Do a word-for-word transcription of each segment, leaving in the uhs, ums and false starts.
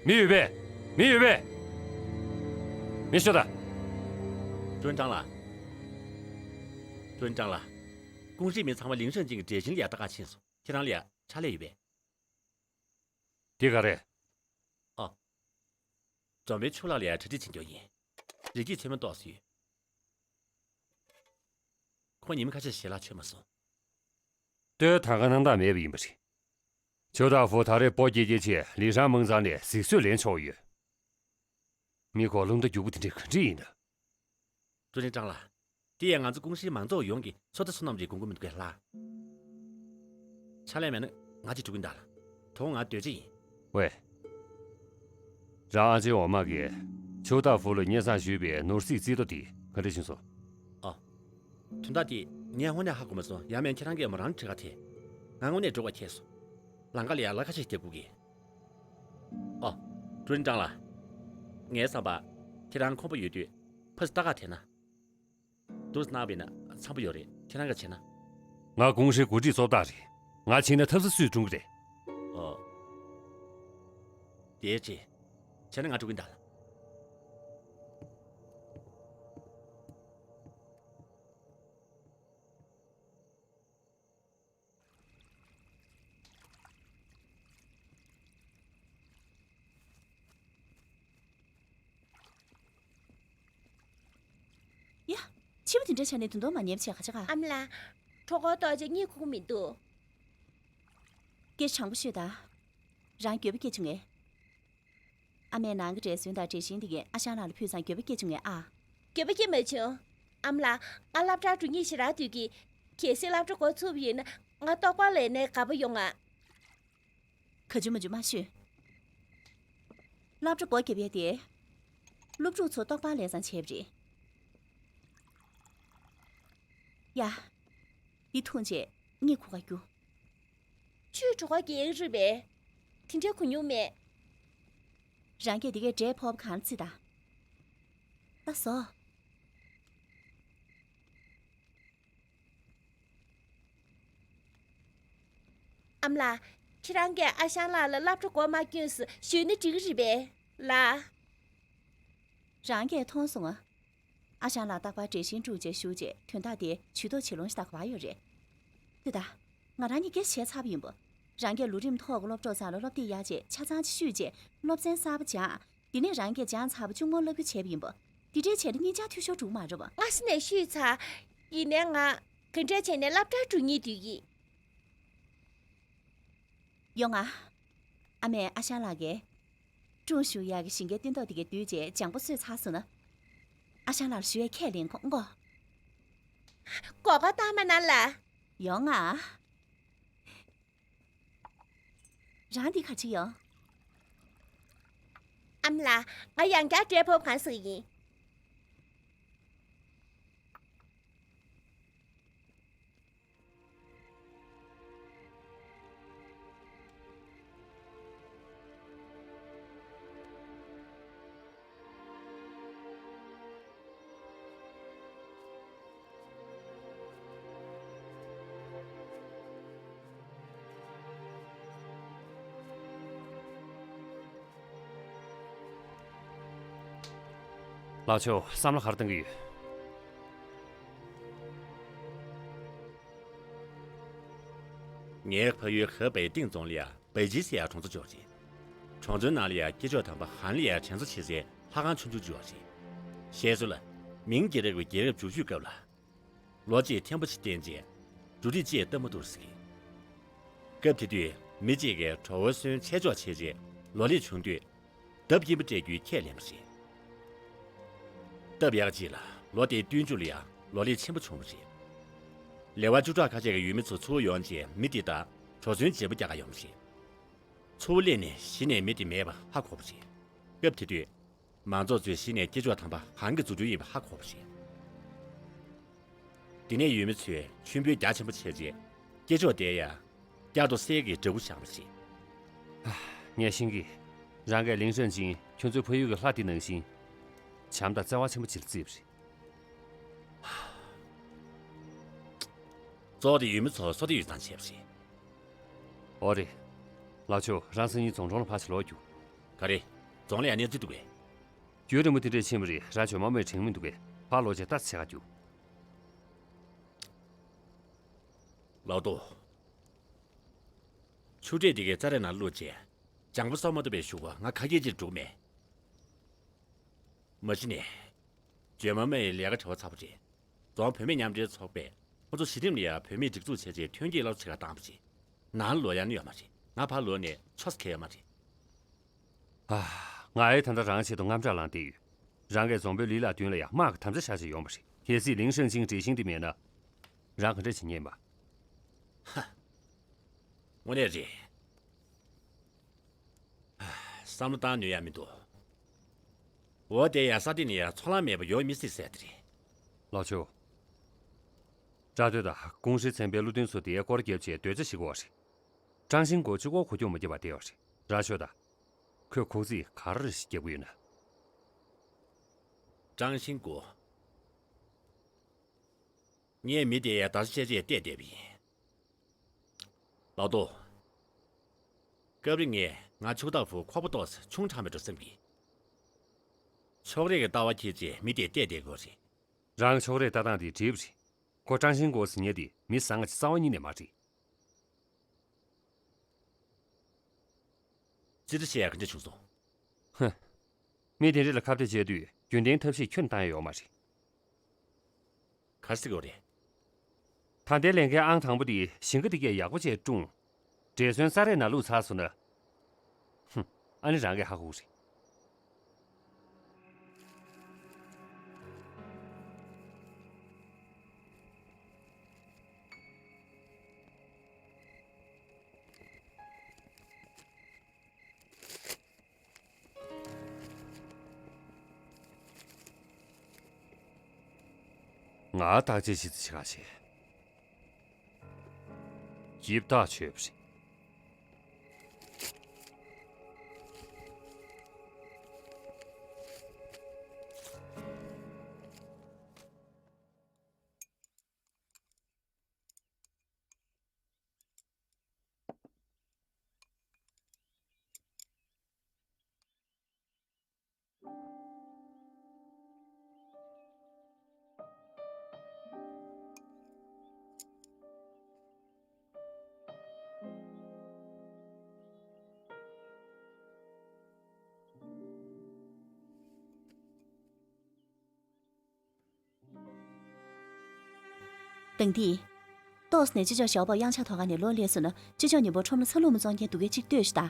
མི་ཡོད་པས། མི་ཡོད་པས། མི་ཤོད་དང་། ཀྲུའུ་ཀྲང་ལགས། ཀྲུའུ་ཀྲང་ལགས། ཀུང་ཧྲེའི་མི་ཚང་མ་ལིང་ཧྲན་ཅིང་གི་བྲེལ་ཞིང་ལ་ཡ་ལྟ་ག་ཕྱིན་སོང་། ཁྱེད་རང་ལ་ཡ་ཕྱག་ལས་ཡོད་པས། དེ་ག་རེད། ཨ། འཛོམས་པའི་ཕྱུག་ལགས་ལ་ཡ་གྲ་སྒྲིག་བྱེད་མཁན་ཡིན། རི་སྐྱེས་ཚོད་མ་གཏོགས་སུ་ཡོད། ཁོང་ཉི་མ་ཁ་ཤས་ཞལ་ལག་མཆོད་མ་སོང་། ལྟོས་དང་ག་སྣང་དག་མེད་པ་ཡིན་པ་རེད། ཆོས་བདག་ཧྥུ་ད་རེས་སྤོ་སྐྱེལ་སྐྱེལ་ཆེད་ལི་ཧྲང་མང་ཚང་ནས་གཟིགས་བཟོས་ལེན་ཆོག་ཡོད། མི་ཁོ་རླུང་རྟ་རྒྱུག་པོ་དེ་འདྲས་ག་འདྲས་ཡིན་ད། ཀྲུའུ་རིན་ཀྲང་ལགས། དེ་ཡང་ང་ཚོ་ཀུང་ཧྲེའི་མང་ཚོགས་ཡོངས་ཀྱི་ཚོད་ལྟ་སོ་ནམ་རེ་དགོངས་ཀྱི་མི་འདུག་གས་ལགས། ཕྱག་ལས་མེད་ན་ང་ཅིག་འགྲོ་གི་ཡིན་ད་ལགས། དོ་དགོང་ང་སྡོད་ཀྱི་ཡིན། ཝེ། རང་ཨ་ཅེ་འོག་མ་གིས་ཆོས་བདག་ཧྥུ་ལ་སྙན་སེང་ཞུས་པའི་ནོར་སྲིད་རྩིས་ཐོ་དེ་ག་འདྲས་བྱུང་སོང་། ཨ། དོན་དག་དེ་ངས་དངོས་གནས་ཧ་གོ་མ་སོང་། ཡང་མིན་ཁྱེད་རང་གིས་མོ་རང་ཁྲིད་ག་ཐད། ང་དངོས་གནས་འགྲོ་དགོས་ཁེལ་སོང་། ལམ་ཁ་ལ་ཡ་ལ་ཁ་ཤས་རྒྱག་དགོས་ཀྱི། ཨོ། ཀྲུའུ་རིན་ཀྲང་ལགས། ངའི་བསམ་པར། ཁྱེད་རང་ཁོམ་པ་ཡོད་དུས་ཕར་ཙམ་ལྟ་ག་ཐད་ན། འདུག་སེ་གནང་བ་ཡིན་ན་འཚམ་པོ་ཡོད་རེད། ཁྱེད་རང་གིས་བྱས་ན། ང་ཀུང་ཧྲེའི་འགོ་ཁྲིད་བཙོ་བདག་རེད། ང་ཕྱིན་ན་ཐབས་ཟད་སུས་སྲུང་གི་རེད། ཨོ། དེའི་ཕྱིར། བྱས་ན་ང་འགྲོ་གི་ཡིན་ད་ལགས། ཡ། ཕྱི་པོ་དེ་འདྲ་བྱས་ནས་དུང་དུང་མ་ཉན་བྱས་ག་བྱེད་ག་ཨ་མ་ལགས། གྲོད་ཁོག་ལྟོགས་བྱས་གཉིད་ཁུག་མི་འདུག་སྐད་གྲགས་པོ་ཤོད་དང་། རང་འགྱོད་པ་སྐྱེས་བྱུང་ངས། ཨ་མས་ནང་གི་འབྲས་སོན་དང་འབྲས་ཤིང་དེ་གས་ཨ་ཞང་ལགས་ལ་ཕུལ་ཙང་འགྱོད་པ་སྐྱེས་བྱུང་ངས་ཨ། འགྱོད་པ་སྐྱེས་མ་བྱུང་། ཨ་མ་ལགས། ང་སློབ་གྲྭར་འགྲོ་སྙིང་ཞེ་དྲག་འདོད་ཀྱི། གལ་སྲིད་སློབ་གྲྭ་འགོ་ཚུགས་པ་ཡིན་ན་ང་ཏོག་པར་ལས་ནས་དགའ་པོ་ཡོང་ང་། ག་ཅུ་མ་ཅུ་མ་ཤོད། སློབ་གྲྭ་སྒོ་བརྒྱབ་ཡས་དེ། སློབ་ཕྲུག་ཚོ་ཏོག་པར་ལས་ཙང་བྱས་པ་རེད། ཡ། འདི་འཐུང་བྱས་གཉིད་ཁུག་ག་རྒྱུ། ཁྱོད་གྲོད་ཁོག་རྒྱགས་རེད་པས། དེ་འདྲའི་གོ་མྱོང་མེད། རང་གིས་འདི་གས་འབྲས་ཕོབ་གང་རྩི་ད། ད་ཟོ། ཨ་མ་ལགས། ཁྱེད་རང་གིས་ཨ་ཞང་ལགས་ལ་སློབ་གྲྭ་སྒོ་མ་བསྐྱོན་ཟེར་ཞུས་ན་འགྲིག་གི་རེད་པས་ལགས། རང་གིས་མཐོང་སོང་ང་། ཨ་ཞང་ལགས་རྟག་པར་འབྲས་ཤིང་བཀྲུས་བྱས་བཞུགས་བྱས་དོན་དག་དེ་ཇུས་གཏོགས་བྱེད་ལོང་ཞིག་ལྟ་ག་བ་ཡོད་རེད། ཏེ་ད། ང་རང་གཉིས་ཀྱིས་བྱས་ཚར་བ་ཡིན་པ། རང་གིས་ལོ་རིམ་ཐོག་གི་སློབ་གྲོགས་ཚང་ལ་སློབ་དེབ་གཡར་བྱས་ཆ་ཚང་ཅིག་བཤུས་བྱས་སློབ་ཚན་གསར་པ་སྦྱངས། དེ་ནས་རང་གིས་སྦྱངས་ཚར་བ་གཅུང་མོར་བསླབ་རྒྱུ་བྱས་པ་ཡིན་པ། དེ་འདྲས་བྱས་ན་གཉིས་ཆ་འཐུས་ཤོར་འགྲོ་མ་རེད་པ། སྔ་ས་ནས་བཤུས་ཚར། ཡིན་ནའི་ང་ག་འདྲས་བྱས་ནས་སློབ་གྲྭར་འགྲོ་སྙིང་འདོད་ཀྱི། ཡོང་ང་། ཨ་མས་ཨ་ཞང་ལགས་ཀྱིས། ཀྲུང་ཞུ་ཡག་གི་ཞིང་ཁའི་སྟོན་ཐོག་དེ་གའི་བསྡུས་བྱས་སྦྱང་པོ་གསོས་ཚར་སོང་ན། ཨ་ཞང་ལགས་ལ་ཞུ་ཡས་ཁས་ལེན་ཁོང་མགོ། མགོ་སྐོར་བཏང་མ་གནང་ལ། ཡོང་ང་། རང་འདི་ག་ཅི་ཡོང་། ཨ་མ་ལགས། ང་ཡང་བསྐྱར་འབྲས་ཕོབ་གང་ཟེར་ཡིན། ལགས་ཆོག་བསམ་བློ་ག་རེ་གཏང་གི་ཡོད། ངའི་ཕ་ཡུལ་ཧེ་པེ་ཏིང་རྫོང་ལ་ཡ་པེ་ཅི་ཟེར་ཡ་གྲོང་ཚོ་ཅིག་ཡོད་རེད། གྲོང་ཚོའི་ནང་ལ་ཡ་སྐྱེས་མཆོག་དམ་པ་ཧན་ལ་ཡ་དྲན་གསོ་བྱེད་སའི་ལྷ་ཁང་ཆུང་ཆུང་ཅིག་ཡོད་རེད། བཤད་སྲོལ་ལ། མིང་རྒྱལ་རབས་ཀྱི་རྒྱལ་རབས་བཅུ་བཅུའི་སྐབས་ལ། ལོ་གཅིག་ཐེངས་པོ་ཅིག་བསྟན་རྗེས། འབྲུ་རིགས་གཅིག་སྟབས་མ་ཐུབ་ཟེར་གི། སྐབས་དེ་དུས་མི་གཅིག་གིས་གྲོ་བོའི་སོན་ཆད་འཇོག་བྱས་རྗེས་ལོ་ལེགས་བྱུང་དུས། ལྡབ་སྐྱིན་པ་སྤྲད་རྒྱུའི་ཁས་ལེན་པ་རེད། སྟབས་ཡག་ཅིག་ལ་ལོ་དེའི་སྟོན་མཇུག་ལ་ཡང་ལོ་ལེགས་ཆེན་པོ་བྱུང་བ་རེད། ལེ་དབར་བཅུ་ཕྲག་ཁ་ཤས་ཀྱི་ཡུལ་མི་ཚོ་ཚུར་ཡོང་རྗེས་མི་དེ་དག་གྲོ་སོན་བརྗེ་པོ་རྒྱག་ག་ཡོང་བ་རེད། ཚུར་སླེབས་ནས་གཞི་ནས་མི་དེ་མེད་པ་ཧ་གོ་བ་རེད། སྐབས་དེ་དུས། མང་ཚོགས་ཚོས་གཞི་ནས་སྐྱེས་མཆོག་དམ་པ་ཧན་གྱི་རྫུ་འཕྲུལ་ཡིན་པ་ཧ་གོ་བ་རེད། དེ་ནས་ཡུལ་མི་ཚོས་མཆོད་འབུལ་རྒྱ་ཆེན་པོ་བྱས་རྗེས་སྐྱེས་མཆོག་དེ་ཡང་བསྐྱར་དུ་གསེར་གྱི་འདྲ་སྐུ་བཞེངས་པ་རེད། ངས་ཤེས་ཀྱི། རང་གིས་ལིང་ཧྲན་ཅིང་ཁྱོད་ཚོའི་ཕ་ཡུལ་གྱི་ལྷ་དེ་ནང་བཞིན་བྱམས་དང་བརྩེ་བ་ཆེན་པོ་ཅིག་ལ་བརྩིས་པ་རེད། གཙོ་བོ་དེ་ཡུལ་མི་ཚོ་སོ་ཐར་ཡོད་ཙང་བྱས་པ་རེད། ཨོ་རེད། ལགས་ཆོག་རང་སང་ཉིན་རྫོང་གྲོང་ལ་ཕར་ཕྱིར་ལོག་རྒྱུགས། ག་རེ། གདོང་ལ་ཡང་གནས་ཚུལ་འདུག་གས། རྒྱུན་རིང་པོ་དེ་འདྲས་ཕྱིན་པ་རེད། རང་ཇོ་མོ་མོས་དྲན་མི་འདུག་གས། ཕར་ལོག་བྱས་ལྟ་ཙམ་བྱེད་ག་རྒྱུགས། ལའོ་ཏོ། ཆུ་འབྲས་འདི་གའི་རྩྭ་རའི་ནང་བླུགས་རྗེས། ལྗང་པོ་གསོ་མ་ཐུབ་པའི་ཤུགས་པ་ང་ཁ་སྐད་ཅིག་འགྲོ་གི་མེད། མ་གཞི་ནས། ཇོ་མོ་མོ་ཡི་ལས་ཀ་བྲེལ་བ་ཚ་པོ་རེད། རྫོང་བུད་མེད་མཉམ་འབྲེལ་ཚོགས་པས་ཁོ་ཚོ་གཞི་རིམ་ལ་ཡང་བུད་མེད་སྒྲིག་འཛུགས་བྱས་རྗེས་ཐོན་སྐྱེད་སློབ་གསོ་བྱེད་གར་བཏང་བ་རེད། ནང་ལོགས་ཡང་ནི་ཡོད་མ་རེད། ང་ཕར་ལོག་ནས་ཆོས་ཁེལ་ཡོད་མ་རེད། ཨ། ང་ཨེ་ད་ལྟ་རང་ཆེད་དུ་དངངས་སྐྲག་ལངས་བསྡད་ཡོད། རང་གིས་རྫོང་དཔོན་ལི་ལགས་མདུན་ལ་ཡང་དམག་གི་དམ་བཅའ་བཞག་བྱས་ཡོང་བ་རེད། གལ་སྲིད་ལིང་ཧྲེང་ཆིང་བྲེལ་ཞིང་དེ་མེད་ན། རང་ག་འདྲ་བྱེད་ཉན་པ། ཧ། དངོས་གནས་རེད། བསམ་བློ་བཏང་ནུས་ཡ་མི་འདུག་འོ་དེ་ཡང་ས་སྟེང་ནས་ཡང་ཚོང་ལམ་མེད་པ་ཡོང་མི་སྲིད་ཟེར་དེ་རེད། ལོ་ཆུ། དྲ་སྟོད་དང་ཀུང་ཧྲི་ཚན་པའི་བློ་མཐུན་ཚོ་དེའི་སྐོར་རྒྱབ་བྱས་སྡོད་ཆ་ཞིག་དགོས་པ་རེད། ཀྲང་ཤིང་ཀོ་གཅིག་པོ་གོ་རྒྱུ་མ་བརྒྱབ་པ་བསྡད་པ་རེད། རང་ཤོད་དང་། ཁོས་གུག་རྩིས་ག་རེ་རེ་ཞིག་རྒྱག་གི་ཡོད་ན། ཀྲང་ཤིང་ཀོ། ངས་མི་དེ་ཡ་ད་ཆ་བཤད་རྗེས་བལྟས་བསྡད་པ་ཡིན། ལའོ་ཏོ། སྐབས་རེ་ངས་ང་ཕྱུག་བདག་པོ་ཁོག་པ་ཏོག་ཙམ་ཆུང་དྲགས་མེད་འགྲོ་བསམ་གི། ཕྱོགས་རིས་ཀྱི་ལྟ་བ་འཁྱེར་རྗེས་མི་དེ་བལྟས་བསྡད་དགོས་རེད། རང་ཕྱོགས་རིས་ལྟ་སྟངས་དེ་འགྲིག་པ་རེད། ཁོ་ཀྲང་ཤིང་ཀོ་ཟེར་མཁན་དེ་མི་བཟང་ང་ཅིག་རྩ་བ་ཉིད་ནས་མ་རེད། ཅི་འདྲ་བཤད་ཡག་གི་འདྲ་བྱུང་སོང་། ཧུ། མི་དེ་འདྲ་ལ་ཁ་གཏད་བྱེད་དུས་རྒྱུན་ལྡན་ཐབས་ཤེས་ཁྱོན་བཏང་ཡ་ཡོད་མ་རེད། ག་རེ་ཟེར་གི་ཡོད་རེད། ད་ལྟའི་ལས་འགན་ཨང་དང་པོ་དེ་ཞིང་ཁ་དེ་གས་ཡག་པོ་བྱས་བཀྲུངས། བྲེལ་ཟོན་ས་རའི་ནང་བླུགས་ཚར་སོང་ན། ཧུམ། ཨ་ནི་རང་གིས་ཧ་གོ་གི་རེད། ང་བརྟག་དཔྱད་ཞིག་བྱེད་ག་བྱེད། ཅིབ་ཐག་ཆོད་པ་རེད། དེང་དུས། ཏོག་ཙམ་ནས་ཅི་ལྕོགས་ཞའོ་པའོ་གཡང་ཆགས་ཐོག་ཁ་ནས་ལོག་སླེབས་སོང་ན། ཅི་ལྕོགས་ཉིན་པོ་ཁྲོམ་ལ་ཚ་ལུ་མ་བཙོང་མཁན་འདུག་གས། ཅིག་ལྟོས་ཤིག་དང་།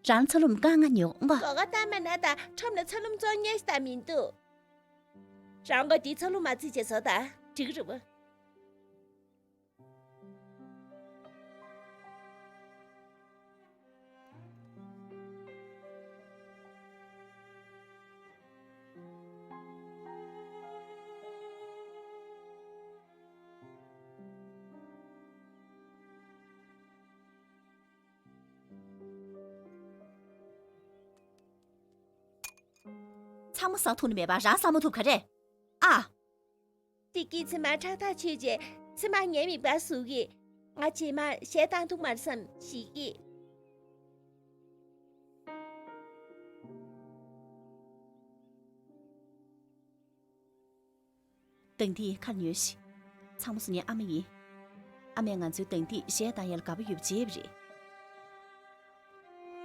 རང་ཚ་ལུ་མ་བཀང་ང་ཉོ་ངོ་། གོ་ག་ལྟ་མ་ན་ད་ཁྲོམ་ལ་ཚ་ལུ་མ་བཙོང་མཁན་ཞིག་ད་མི་འདུག་རང་ག་འདི་ཚ་ལུ་མ་རྩིས་བྱས་བཟོ་ད་འགྲིག་གི་རེད་བ། ཚང་མ་ཟ་ཐུབ་ནི་མེད་པ་རང་ཟ་མ་ཐུབ་ག་རེ། ཨ། དེ་གི་ཚེ་མ་ཁྲག་ཐག་ཆོད་རྗེས་ཚེ་མ་ངའི་མིད་པ་ཟུག་གི། ང་རྗེས་མ་གཞས་བཏང་ཐུབ་མ་རེད་བསམ་ཞིག་གི། དེང་དུས་ཁར་ཉོས་ཤིག་ཚང་མ་སུ་ཉའི་ཨ་མ་ཡིན། ཨ་མས་ང་ཚོའི་དེང་དུས་གཞས་བཏང་ཡས་ལ་དགའ་པོ་ཡོད་པ་བརྗེད་པ་རེད།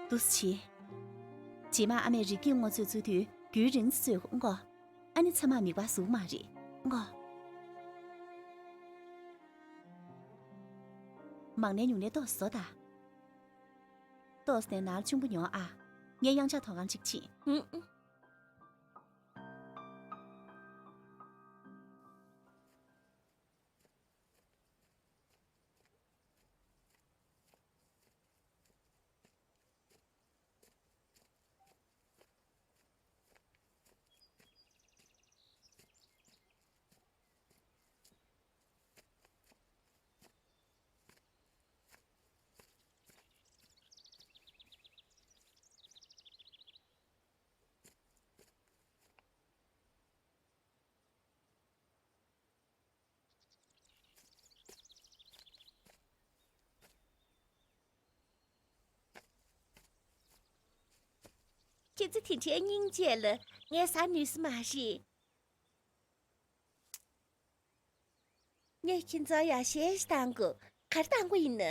འདུག་སེ་བྱེད། རྗེས་མ་ཨ་མས་རི་སྐྱེས་སྔོ་ཚོད་བཙོས་དུས་རྒྱུན་རིང་ཙམ་བཙོས་ཀོ། ཨ་ནི་ཚེ་མ་མིད་པ་ཟུག་མ་རེད་ཀོ། མང་ནས་ཉུང་ནས་ཏོག་ཙམ་ཟོ་ད། ཏོག་ཙམ་ནས་ནར་ཆུང་པོ་ཉོ་ཨ། ངས་གཡང་ཆགས་ཐོག་ཁང་གཅིག་ཕྱིན། ཧུམ། ཁྱེད་ཚོ་དེ་འདྲའི་སྙིང་རྗེ་ལ་ངས་ཟ་ནུས་ས་མ་རེད། ངས་ཁྱེད་ཚོར་ཡ་གཞས་ཤིག་བཏང་དགོས། ག་རེ་བཏང་དགོས་ཡིན་ན།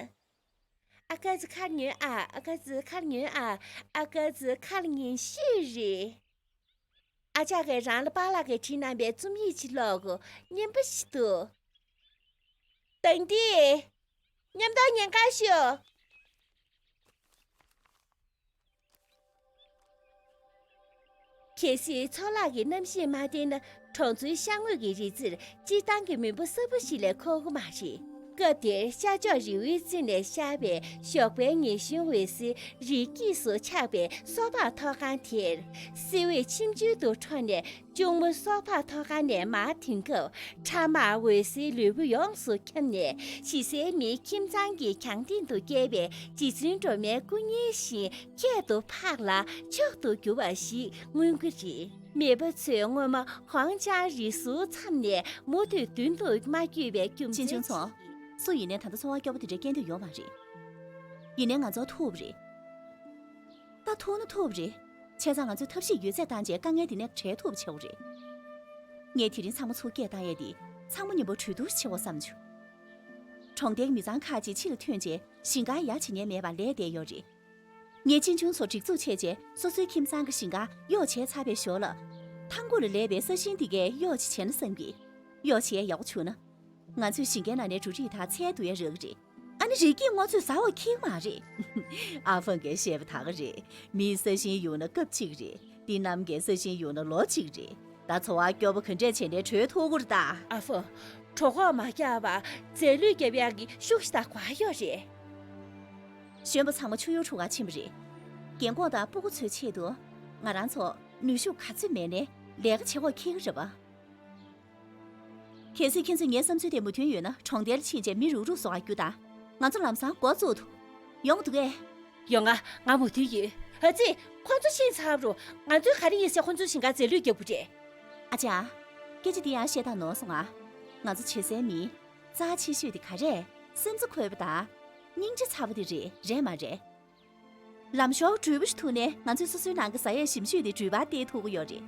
ཨ་ཀ་ཙི་ཁར་ཉོན་ཨ། ཨ་ཀ་ཙི་ཁར་ཉོན་ཨ། ཨ་ཀ་ཙི་ཁར་ཉན་ཤེས་རེད། ཨ་ཅག་གིས་རང་ལ་པཱ་ལགས་ཀྱིས་བྲིས་གནང་པའི་རྩོམ་ཡིག་ཅིག་ཀློག་གོ། སྙན་པོ་ཞིག་འདུག། དེང་དུས། མཉམ་དུ་ཉན་ག་ཤོག། གལ་སྲིད་ཚོ་ལག་གི་རྣམ་ཤེས་མ་བརྟན་ན། གྲོང་ཚོའི་ཤར་ངོས་ཀྱི་རི་རྩེར་སྤྱིར་བཏང་གི་མེས་པོ་གསར་པ་ཞིག་ལས་འཁོར་གི་མ་རེད། སྐབས་དེར་ཤར་ཕྱོགས་རི་བོའི་རྩེ་ནས་ཤར་བའི་ཞོགས་པའི་ཉི་གཞོན་འོད་ཟེར་རི་དཀྱིལ་སུ་ཆགས་པའི་སོ་ཕག་ཐོག་ཁང་དེར། བསིལ་འོད་ཆེམ་ཆེམ་དུ་འཕྲོ་ནས། གཅུང་མོ་སོ་ཕག་ཐོག་ཁང་ནས་མར་ཐོན་སྐབས། ཁྲག་དམར་འོད་ཟེར་ལུས་པོ་ཡོངས་སུ་ཁྱབ་ནས། གཞི་སའི་མིའི་ཁྱིམ་ཚང་གི་གྱང་སྟེང་དུ་བཀལ་བའི་རྗེ་བཙུན་སྒྲོལ་མའི་སྐུ་བརྙན་བཞིན་ཁྱད་དུ་འཕགས་ལ་མཆོག་ཏུ་གྱུར་པ་ཞིག་མངོན་གྱི་རེད། མེས་པོ་ཚོས་སྔོན་མ་ཧོང་ཅང་རི་ཟུར་མཚམས་ནས་མུ་མཐུད་མདུན་དུ་མ་བསྐྱོད་པའི་རྒྱུ་མཚན། ཅིན་ཅུང་ཚོ། སུ་ཡིན་ནའི་ད་ལྟ་འཚོ་བ་སྐྱོ་པོ་དེ་འདྲའི་སྐྱེལ་འདོད་ཡོད་མ་རེད། ཡིན་ནའི་ང་ཚོ་ཐུག་པ་རེད། ད་ཐུག་ན་ཐུག་པ་རེད། བྱས་ཙང་ང་ཚོས་ཐབས་ཤེས་ཡོད་ཚད་བཏང་བྱས་དཀའ་ངལ་འདི་ནས་བྲལ་ཐུབ་པ་བྱེད་དགོས་རེད། ངས་དེ་རིང་ཚང་མ་ཚུར་སྐད་བཏང་ཡས་དེ་ཚང་མ་མཉམ་པོ་གྲོས་བསྡུར་བྱེད་དགོས་བསམ་བྱུང་། གྲོང་རྡལ་མི་ཚང་ཁག་ཅིག་ཕྱི་ལ་ཐོན་རྗེས་ཞིང་ཁ་ཡ་བྱེད་མཁན་མེད་པར་ལས་བསྡད་ཡོད་རེད། ངས་ཅིན་ཅུང་ཚོ་སྒྲིག་འཛུགས་བྱས་རྗེས་སོ་སོའི་ཁྱིམ་ཚང་གི་ཞིང་ཁ་གཡོག་བྱས་ཚར་བའི་ཞོར་ལ། ཐང་གོ་ལ་ལས་པའི་ས་ཞིང་དེ་གས་གཡོག་ཅིག་བྱས་ན་བསམ་གི། གཡོག་བྱས་ཡག་པོ་བྱུང་ན། ང་ཚོས་ཞིང་ཁའི་ནང་ནས་འབྲུ་རིགས་དག་ཚལ་བསྡུ་ཡ་རག་གི་རེད། ཨ་ནི་རི་སྐྱེས་སྔོ་ཚོད་ཟ་བ་ཁེགས་མ་རེད། ཨ་ཧྥང་གིས་བཤད་པ་ད་ག་རེད། མིའི་ས་ཞིང་ཡོང་ན་སྐབས་གཅིག་རེད། འདི་གནམ་གྱི་ས་ཞིང་ཡོང་ན་ལོ་གཅིག་རེད། ད་འཚོ་བ་སྐྱོ་པོ་ག་འདྲས་བྱས་ནས་བྲོས་ཐུབ་ཀྱི་རེད་ད། ཨ་ཧྥང་། གྲོད་ཁོག་མ་བཀྱག་པར་རྫས་ལུད་བརྒྱབ་ཡག་གི་ཤུགས་ཤིག་དང་གོ་ཡ་ཡོད་རེད། གཞོན་པ་ཚང་མ་ཆུ་ཡུར་འཁྲུག་ག་ཕྱིན་པ་རེད། རྒན་འཁོགས་དང་སྤུ་གུ་ཚོའི་ཆེད་དུ། ང་རང་ཚོ་ནུས་ཤུགས་ག་ཚོད་མེད་ནའི་ལས་ཀ་བྱེད་དགོས་ཁེལ་གི་རེད་པ། གལ་སྲིད་ཁྱེད་ཚོས་ངའི་བསམ་ཚུལ་དེ་མོས་མཐུན་ཡོད་ན་གྲོང་རྡལ་ཕྱིན་རྗེས་མི་རུག་རུག་བཟོ་བར་རྒྱུགས་དང་། ང་ཚོ་ལམ་སང་འགོ་བཙུགས་ཐུབ། ཡོང་གི་འདུག་གས། ཡོང་ང་། ང་མོས་མཐུན་ཡོད། ཨ་ཙི། ཁོང་ཚོ་ཕྱིན་ཚར་རུ། ང་ཚོའི་ག་རེ་ཡིན་ཟེར་ཁོང་ཚོའི་ཞིང་ཁར་རྫས་ལུད་རྒྱག་དགོས་རེད། ཨ་ཅག། སྐད་ཆ་འདི་ཡང་བཤད་སྟངས་ནོར་སོང་ང་། ང་ཚོ་བྱེ་སའི་མི། རྩ་ཆེ་ཤོས་དེ་ག་རེ། སེམས་རྩ་འཁོལ་པོ་དང་། སྙིང་རྗེ་ཚ་པོ་དེ་རེད། རེད་མ་རེད། ལམ་ཞོར་འགྲུལ་པ་ཞིག་ཐུག་ནས་ང་ཚོས་སོ་སོའི་ནང་གི་ཟ་ཡས་ཞིམ་ཤོས་དེ་འགྲུལ་པར་སྟེར་ཐུབ་ཀྱི་ཡོད་རེད།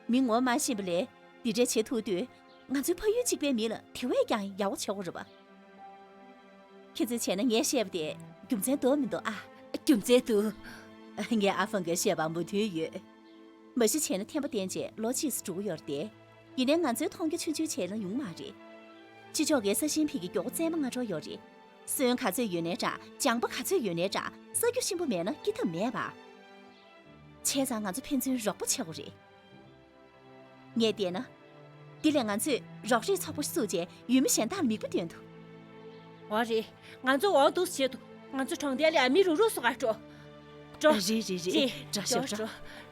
མི་ངོ་མ་ཤེས་པ་ལས་འདི་འདྲས་བྱེད་ཐུབ་དུས། ང་ཚོའི་ཕ་ཡུལ་གཅིག་པའི་མི་ལ་དེ་བས་ཀྱང་ཡག་པོ་བྱེད་དགོས་རེད་པ། ཁྱེད་ཚོས་བྱས་ན་ངས་བཤད་པ་དེ་རྒྱུ་མཚན་འདུག་མི་འདུག་ཨ། རྒྱུ་མཚན་འདུག། ངས་ཨ་ཧྥང་གིས་བཤད་པར་མོས་མཐུན་ཡོད། མ་གཞི་བྱས་ན་ཐན་པ་བསྟན་རྗེས་ལོ་གཅིག་ཙམ་འགྲོ་གི་ཡོད་རེད་དེ། ཡིན་ནའི་ང་ཚོའི་མཐོང་རྒྱ་ཆུང་ཆུང་བྱས་ན་ཡོང་མ་རེད། ཕྱི་ཕྱོགས་ཀྱི་ས་ཞིང་ཕལ་གྱི་མགྱོགས་པོ་བཙན་མ་ལྔ་འགྲོ་ཡོད་རེད། སོན་ག་ཚོད་ཡོད་ནའི་འདྲ། ལྗང་པ་ག་ཚོད་ཡོད་ནའི་འདྲ། ས་རྒྱུ་ཆེན་པོ་མེད་ན་སྐྱེ་ཐབས་མེད་པ། བྱས་ཙང་ང་ཚོ་ཕན་ཚུན་རོགས་པ་བྱེད་དགོས་རེད། ངས་བལྟས་ན། འདི་ལས་ང་ཚོས་རོགས་རེས་ཚོགས་པ་ཞིག་བཙུགས་རྗེས་ཡུལ་མི་གཞན་དག་ལ་མིག་དཔེ་སྟོན་ཐུབ། འོ་རེད། ང་ཚོ་འོང་འདུག་བྱེད་དུ། ང་ཚོ་གྲོང་རྡལ་ལ་མི་རུག་རུག་སོང་ང་འགྲོ། འགྲོ། རེད་རེད་རེད། རེད། འགྲོ་ཤོག་འགྲོ། འགྲོ།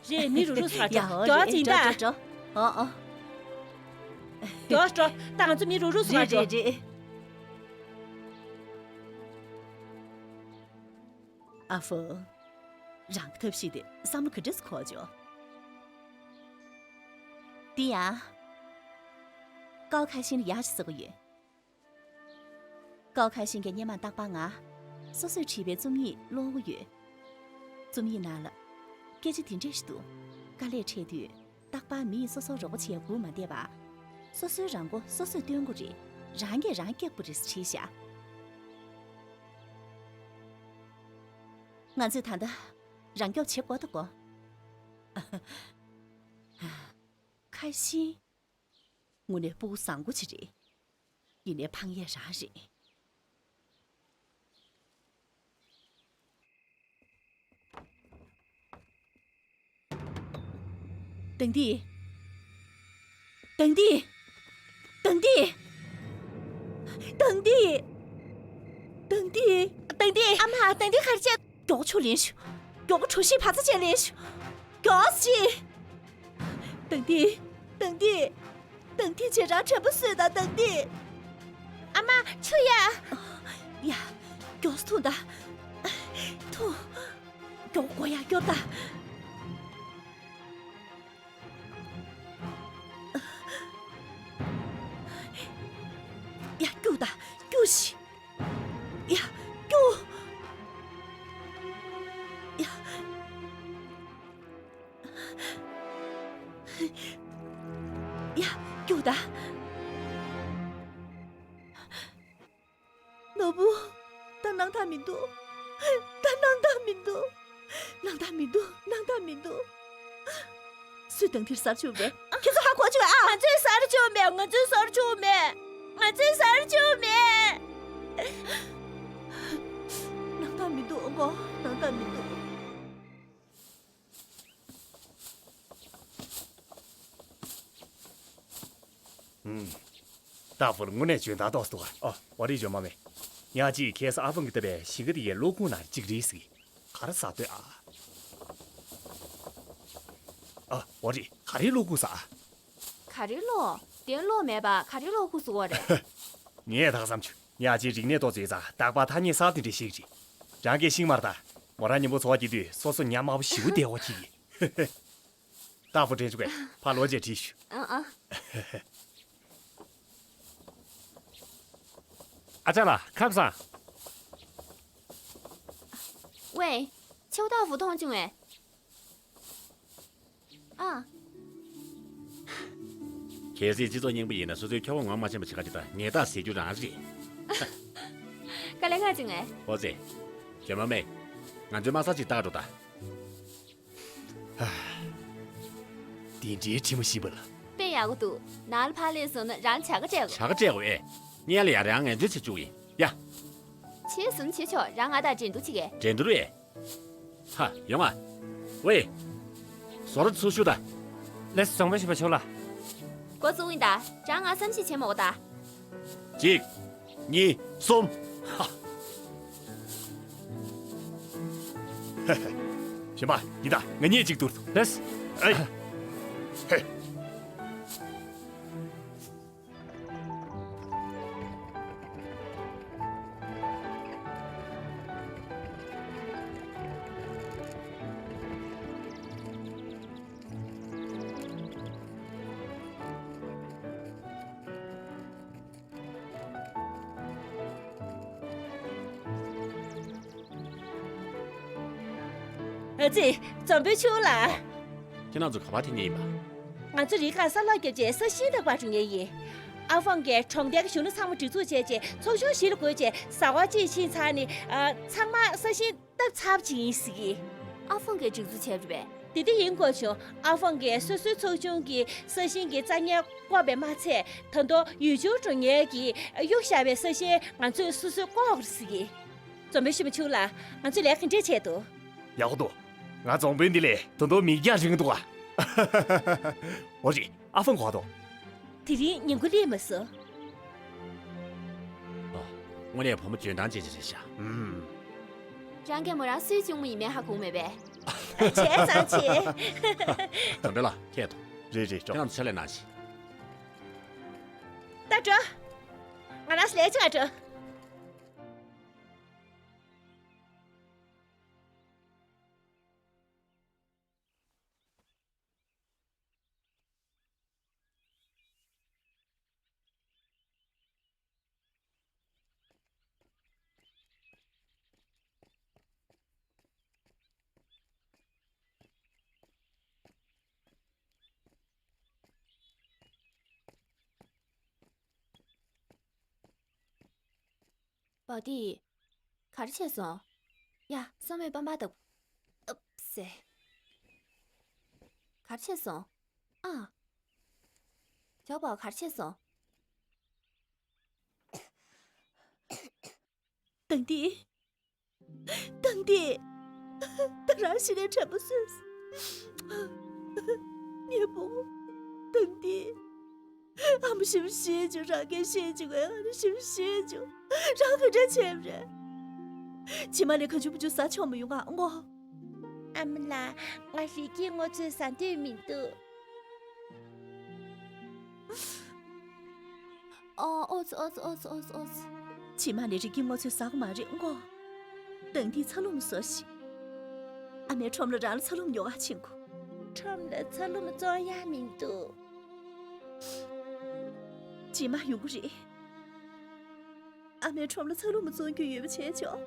རེད། མི་རུག་རུག་སོང་ང་འགྲོ། ཡ་འོ་འགྲོ་རེད། ཨ་ཙི་ཡིན་འགྲོ་ད། འགྲོ་འགྲོ། འོ་འོ། འགྲོ་འགྲོ། ད་ང་ཚོ་མི་རུག་རུག་སོང་ང་རེད་འགྲོ། རེད་རེད། ཨ་ཧྥང་། རང་གི་ཐབས་ཤེས་དེ་བསམ་བློ་ག་འདྲས་སེ་འཁོར་བྱུང་། འདི་ཡང་། ཀའོ་ཁ་ཤིན་ལ་ཡག་ཅིག་བཟོ་གི་ཡོད། ཀའོ་ཁ་ཤིན་གྱིས་སྔོན་མ་རྟག་པར་ང་སོ་སོས་བྲིས་པའི་རྩོམ་ཡིག་ཀློག་གི་ཡོད། རྩོམ་ཡིག་ནང་ལ་སྐད་ཆ་འདི་འདྲས་ཤིག་འདུག། དཀའ་ལས་འཕྲད་དུས་རྟག་པར་མི་ཡིས་སོ་སོར་རོགས་པ་བྱེད་དགོས་མ་བསྡད་པར། སོ་སོའི་རང་མགོ་སོ་སོས་འདོན་དགོས་རེད། རང་གིས་རང་སྐྱོབ་དགོས་རེད་ཟེར་བྲིས་བཞག། ང་ཚོས་ད་ལྟ་རང་སྐྱོབ་བྱེད་དགོས་ད་གོ། ཁ་ཤིན། དངོས་གནས་སྤུ་གུ་བཟང་པོ་ཅིག་རེད། ཡིན་ནའི་ཕངས་ཡས་རང་རེད། དེང་དེ། དེང་དེ། དེང་དེ། དེང་དེ། དེང་དེ། ཨ་མ། དེང་དེ་ག་རེ་བྱས། མགྱོགས་ཆུ་ལེན་ཤོག། མགྱོགས་གྲོ་ཞིབ་བག་ཚ་ཅན་ལེན་ཤོག། མགྱོགས་ཤིག། དེང་དེ། དེང་དེ། དེང་དེ་བྱས་རང་དྲན་པ་གསོས་དང་། དེང་དེ། ཨ་མ། ཆུ་ཡ། ཡ། མགྱོགས་སེ་འཐུང་དང་། འཐུང་། མགྱོགས་སྒོ་ཡར་སྐྱོར་དང་། ཡ། སྐྱུག་དང་། སྐྱུག་ཤིག། ཡ། སྐྱུག། ཡ། ད། ནོར་བུ། ད་སྣང་དག་མི་འདུག་ད་སྣང་དག་མི་འདུག་སྣང་དག་མི་འདུག་སྣང་དག་མི་འདུག་སུས་དང་དེར་ཟ་རུ་བཅུག་པས། ཁྱེད་ཚོ་ཧ་གོ་བཅུག་ཨ། ང་ཚོས་ཟ་རུ་བཅུག་མེད། ང་ཚོས་ཟ་རུ་བཅུག་མེད། ང་ཚོས་ཟ་རུ་བཅུག་མེད། སྣང་དག་མི་འདུག་ཨོ་ཀོ། སྣང་དག་མི་འདུག་ཨུམ། ཏཱ་ཧྥུར་དངོས་གནས་འཇོན་ཐང་ཏོག་ཙམ་འདུག་ཨ། ཨོ། ཨོ་རེད། ཇོ་མ་མེ། ཉག་གཅིག་ཁ་སང་ཨ་ཧྥང་གིས་བཏབ་པའི་ཞིང་ཁ་དེ་ཡའི་གློག་ཁུངས་ནང་གཅིག་རེད་ཟེར་གི། ག་རེ་ཟ་འདོད་ཨ། ཨ། ཨོ་རེད། ག་རེའི་གློག་ཁུངས་ཟ་ཨ། ག་རེའི་གློག་དེ་གློག་མེད་པ་ག་རེའི་གློག་ཁུངས་ཟ་དགོས་རེད། ངས་ད་ག་བསམ་བྱུང་། ཉག་གཅིག་རིག་གནས་ཏོག་ཙམ་ཡོད་ཙང་རྟག་པར་ཐ་སྙད་གསར་དེ་འདྲ་ཤེས་ཀྱི་རེད། རང་གིས་ཤེས་ཀྱི་མ་རེད་ད། མོ་རང་མཉམ་པོ་འཚོ་བ་སྐྱེལ་དུས་སོ་སོ་ཉ་དམར་པོ་ཞེ་པོ་བསྡད་ཡོད་ཀྱི་རེད། ཏཱ་ཧྥུར་དྲན་བྱུང་གས། ཕར་ལོག་བྱས་དྲིས་ཤོག་ཨ་ཨ། ཨ་ཅག་ལགས་ཁམས་བཟང་། ཝེ། ཁྱེད་ཏཱ་ཧྥུར་མཐོང་བྱུང་ངས། ཨ། གལ་སྲིད་སྤྱི་ཚོགས་རྙིང་པ་ཡིན་ན་སོ་སོའི་ཁྱོ་ག་ངོ་མ་མ་ཤེས་པ་བྱེད་ག་ཅིག་དང་ངས་ད་ཟེར་རྒྱུ་རང་རེད། དཀའ་ལས་ཁག་བྱུང་ངས། ཨོ་ཙི། ཇོ་མ་མེ། ང་ཚོའི་མ་ས་ཅིག་བཏགས་འགྲོ་ད། དེ་འདྲའི་དྲི་མ་ཞིམ་པ་ལ། དཔེ་ཡག་པོ་འདུག་ནང་ལ་ཕར་སླེབས་སོང་ན་རང་ལ་བྱ་དགའ་སྤྲད་དགོས། བྱ་དགའ་སྤྲད་དགོས་ཨེ། སྔོན་ལ་ཡ་རང་ངལ་རྩོལ་བྱེད་བཅུག་ཡིན་ཡ། བྱས་ཙང་བྱེད་ཆོག་རང་ང་དང་འགྲན་བསྡུར་བྱེད་གས། འགྲན་བསྡུར་ཨེ། ཧ། ཡོང་ང་། ཝེ། ཟོར་ཚུར་ཤུ་ད། ལེས་བཟང་པོ་ཞིག་པ་ཆོག་ལ། འགོ་བཙུགས་ཡིན་ད། རང་ང་བསམ་ཤེས་བྱེད་མོ་ད། གཅིག་གཉིས། གསུམ། ཧ། ཧ་ཧ། གཞན་པ་འདི་དང་ང་གཉིས་གཅིག་བསྡུར་དང་། ལེས། ཨེ། ཧེ། ཨ་ཙི། འཛམ་བུའི་ཆུ་ལ། ཁྱེད་རང་ཚོ་ག་པར་ཐེངས་ཉེ་ཡིན་པ། ང་ཚོ་རི་སྒང་ས་སློག་བརྒྱབ་རྗེས་ས་ཞིང་བཏབ་པར་འགྲོ་མཁན་ཡིན། ཨ་ཧྥང་གིས་གྲོང་རྡལ་གྱི་གཞོན་ནུ་ཚང་མ་སྒྲིག་འཛུགས་བྱས་རྗེས་ཚོགས་ཆུང་ཞིག་ལ་བགོས་རྗེས་ཟ་ཁང་གཅིག་ཕྱིན་ཚར་ནས། ཨ། ཚང་མ་ས་ཞིང་བཏབ་ཚར་བ་ཅིག་ཡིན་ཟེར་གི། ཨ་ཧྥང་གིས་སྒྲིག་འཛུགས་བྱས་པ་རེད་པས། དེ་འདྲ་ཡིན་དགོས་བྱུང་། ཨ་ཧྥང་གིས་སོ་སོའི་ཚོགས་ཆུང་གི་ས་ཞིང་གི་རྩྭ་ཉལ་བཀོག་པས་མ་ཚད། ད་དུང་ཡུལ་ལྗོངས་འགྲོ་མཁན་གྱིས་གཡུགས་བཞག་པའི་ས་ཞིང་ང་ཚོས་སོ་སོས་བཀོག་དགོས་རེད་ཟེར་གི། འཛམ་བུའི་ཞི་མོ་ཆུ་ལགས། ང་ཚོས་ལས་ག་འདྲས་བྱས་འདུག་ཡག་པོ་འདུག་ང་རྫོང་དཔོན་འདི་ལས་ད་དུང་མིག་རྒྱང་རིང་འདུག་ཨ། འོ་རེད། ཨ་ཧྥང་གོ་འདུག་དེ་རིང་ཉིན་གུང་སླེབས་མ་སོང་། ཨ། དངོས་གནས་བུ་མོ་འཇོན་ཐང་ཅན་ཅིག་རེད་ཤག་ཨུམ། རང་གིས་མོ་རང་སུའི་གཅུང་མོ་ཡིན་མིན་ཧ་གོ་མེད་པས། བྱས་ཙང་བྱས། འཛམ་བུ་ལགས་ཁྱེད་དང་། རེད་རེད། ཁྱེད་རང་ཚོ་ཕྱག་ལས་གནང་ཞིག་ད་འགྲོ། ང་རང་ཚོ་ལས་བྱེད་ལ་འགྲོ། བ་ཏི། ག་རེ་བྱས་སོང་། ཡ། བསམ་མེད་པ་མ་ལྟ་བུ། ཨབ་སེ། ག་རེ་བྱས་སོང་། ཨ། ཇོ་བོ་ག་རེ་བྱས་སོང་། དང་ཏི། དང་ཏི། ད་རང་ཤི་ནས་དྲན་པ་གསོས། ངའི་བུ་མོ། དང་ཏི། ཨ་མ་ཞེ་པོ་ཤེས་བྱུང་། རང་གིས་ཤེས་བྱུང་། ཨ་མ་ཞེ་པོ་ཤེས་བྱུང་། རང་ག་འདྲ་བྱས་པ་རེད། ཇི་མ་ལས་གང་བྱུང་མང་བྱུང་ཟ་ཆོག་མི་ཡོང་ང་ངོ་། ཨ་མ་ལགས། ང་རི་སྐྱེས་སྔོ་ཚལ་ཟ་འདོད་མི་འདུག་ཨོ། ཨོ་ཙི། ཨོ་ཙི། ཨོ་ཙི། ཨོ་ཙི། ཨོ་ཙི། ཇི་མ་ལས་རི་སྐྱེས་སྔོ་ཚལ་ཟ་གི་མ་རེད་ངོ་། དང་ཏིས་ཚ་ལུ་མ་བཟོ་ཞིག་ཨ་མའི་ཁྲོམ་ལ་རང་ལ་ཚ་ལུ་མ་ཉོ་ག་ཕྱིན་གོ། ཁྲོམ་ལ་ཚ་ལུ་མ་བཙོང་ཡ་མི་འདུག་ཇི་མ་ཡོང་གི་རེད། ཨ་མའི་ཁྲོམ་ལ་ཚ་ལུ་མ་བཙོང་རྒྱུ་ཡོད་པ་བྱས་ཆོག་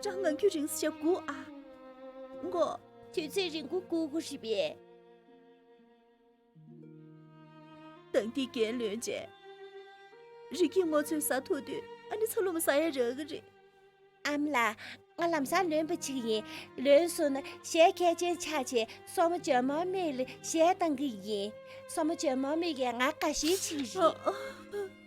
རང་ངང་རྒྱུད་རིང་ས་ཞིག་སྒུག་ཨ། མགོ། དུས་ཚོད་རིང་པོ་སྒུག་དགོས་རེད་པས། དང་དེ་རྒྱན་ལོན་བྱས། རི་སྐྱེས་སྔོ་ཚོད་ཟ་ཐུབ་དུས་ཨ་ནི་ཚ་ལུ་མ་ཟ་ཡ་རག་གི་རེད། ཨ་མ་ལགས། ང་ལམ་སང་ལོན་པ་ཅིག་ཡིན། ལོན་སོང་ན་གཞས་གལ་ཆེན་ཆགས་བྱས་སོ་མོ་ཇོ་མོ་མིག་ལ་གཞས་བཏང་གི་ཡིན། སོ་མོ་ཇོ་མོ་མིག་གིས་ང་དགའ་ཞེན་བྱེད་ཀྱི་རེད། ཨ། ཨ།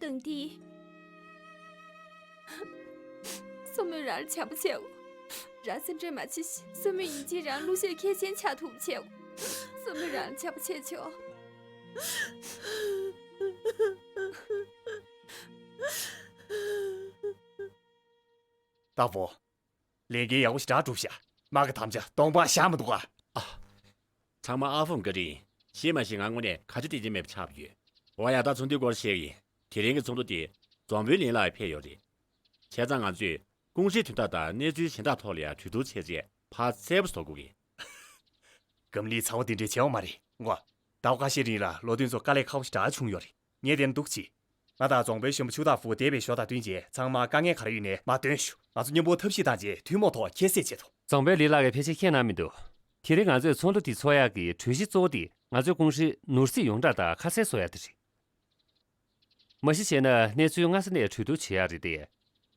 དང་དེ། སོ་མོས་རང་ལ་བྱམས་པོ་བྱའོ། རང་སེམས་ཁྲལ་མ་བྱེད་ཤིག་སོ་མོས་ཡིན་གཅིག་རང་གླུ་གཞས་གལ་ཆེན་ཆགས་ཐུབ་པ་བྱའོ། སོ་མོས་རང་ལ་བྱམས་པོ་བྱས་ཆོག་ཏ་ཧྥོ། ལས་འགན་ཡག་པོ་ཞེ་དྲག་བསྒྲུབས་ཤག་དམག་གི་དམ་བཅའ་སྟོང་པ་བཞག་མི་འདུག་ག་ཨ། ཚང་མ་ཨ་ཧྥུང་བཀའ་དྲིན་ཡིན། ཤེས་མ་ཤེས་ང་དངོས་གནས་ག་ཅི་བལྟས་ཀྱི་མེད་པ་ཆགས་ཡོད། འོ་ཡ། ད་ཚོགས་འདུའི་སྐོར་བཤད་ཀྱི་ཡིན། དེ་རིང་གི་ཚོགས་འདུ་དེ་རྫོང་དཔོན་ལིན་ལགས་ཕེབས་ཡོད་རེད། བྱས་ཙང་ང་ཚོས་ཀུང་ཧྲེའི་དོན་དག་དང་གནས་ཚུལ་གཞན་དག་ཐོག་ལ་ཡང་གྲོས་བསྡུར་བྱས་རྗེས་ཕར་གསལ་པོ་བཟོ་དགོས་ཀྱི། སྒམ་ལིའི་ཚ་བོ་འདི་འདྲའི་བྱེད་དབང་མ་རེད་ངོ་། ཟླ་བ་ཁ་ཤས་རིང་ལ་ལོ་སྟོན་ཚོ་དཀའ་ལས་ཁག་པོ་ཞེ་དྲག་བྱུང་ཡོད་རེད། ངས་དེ་ནས་འདུག་བྱས། ང་དང་རྫོང་དཔོན་གཞོན་པ་ཆུ་བདག་ཧྥུ་འདས་པའི་ཞོར་དང་བསྟུན་བྱས་ཚང་མ་དཀའ་ངལ་ག་རེ་ཡོད་ནའི་མར་འདོན་ཞུ། ང་ཚོ་མཉམ་པོ་ཐབས་ཤེས་བཏང་རྗེས་ཐུན་མོང་ཐོག་ཁྱད་བསད་བྱེད་དོ། རྫོང་དཔོན་ལི་ལགས་ཀྱིས་ཕལ་ཆེར་ཤེས་གནང་མི་འདུག་དེ་རིང་ང་ཚོས་ཚོགས་འདུ་འདི་ཚོགས་ཡག་གི་གྲོས་གཞི་གཙོ་བོ་དེ་ང་ཚོའི་ཀུང་ཧྲེ་ནོར་སྲིད་ཡོངས་གྲགས་དང་ཁ་གསལ་བཟོ་ཡག་དེ་རེད། མ་གཞི་བྱས་ན་གནས་ཚུལ་སྔ་ས་ནས་གྲོས་བསྡུར་བྱེད་ཡག་རེད་དེ།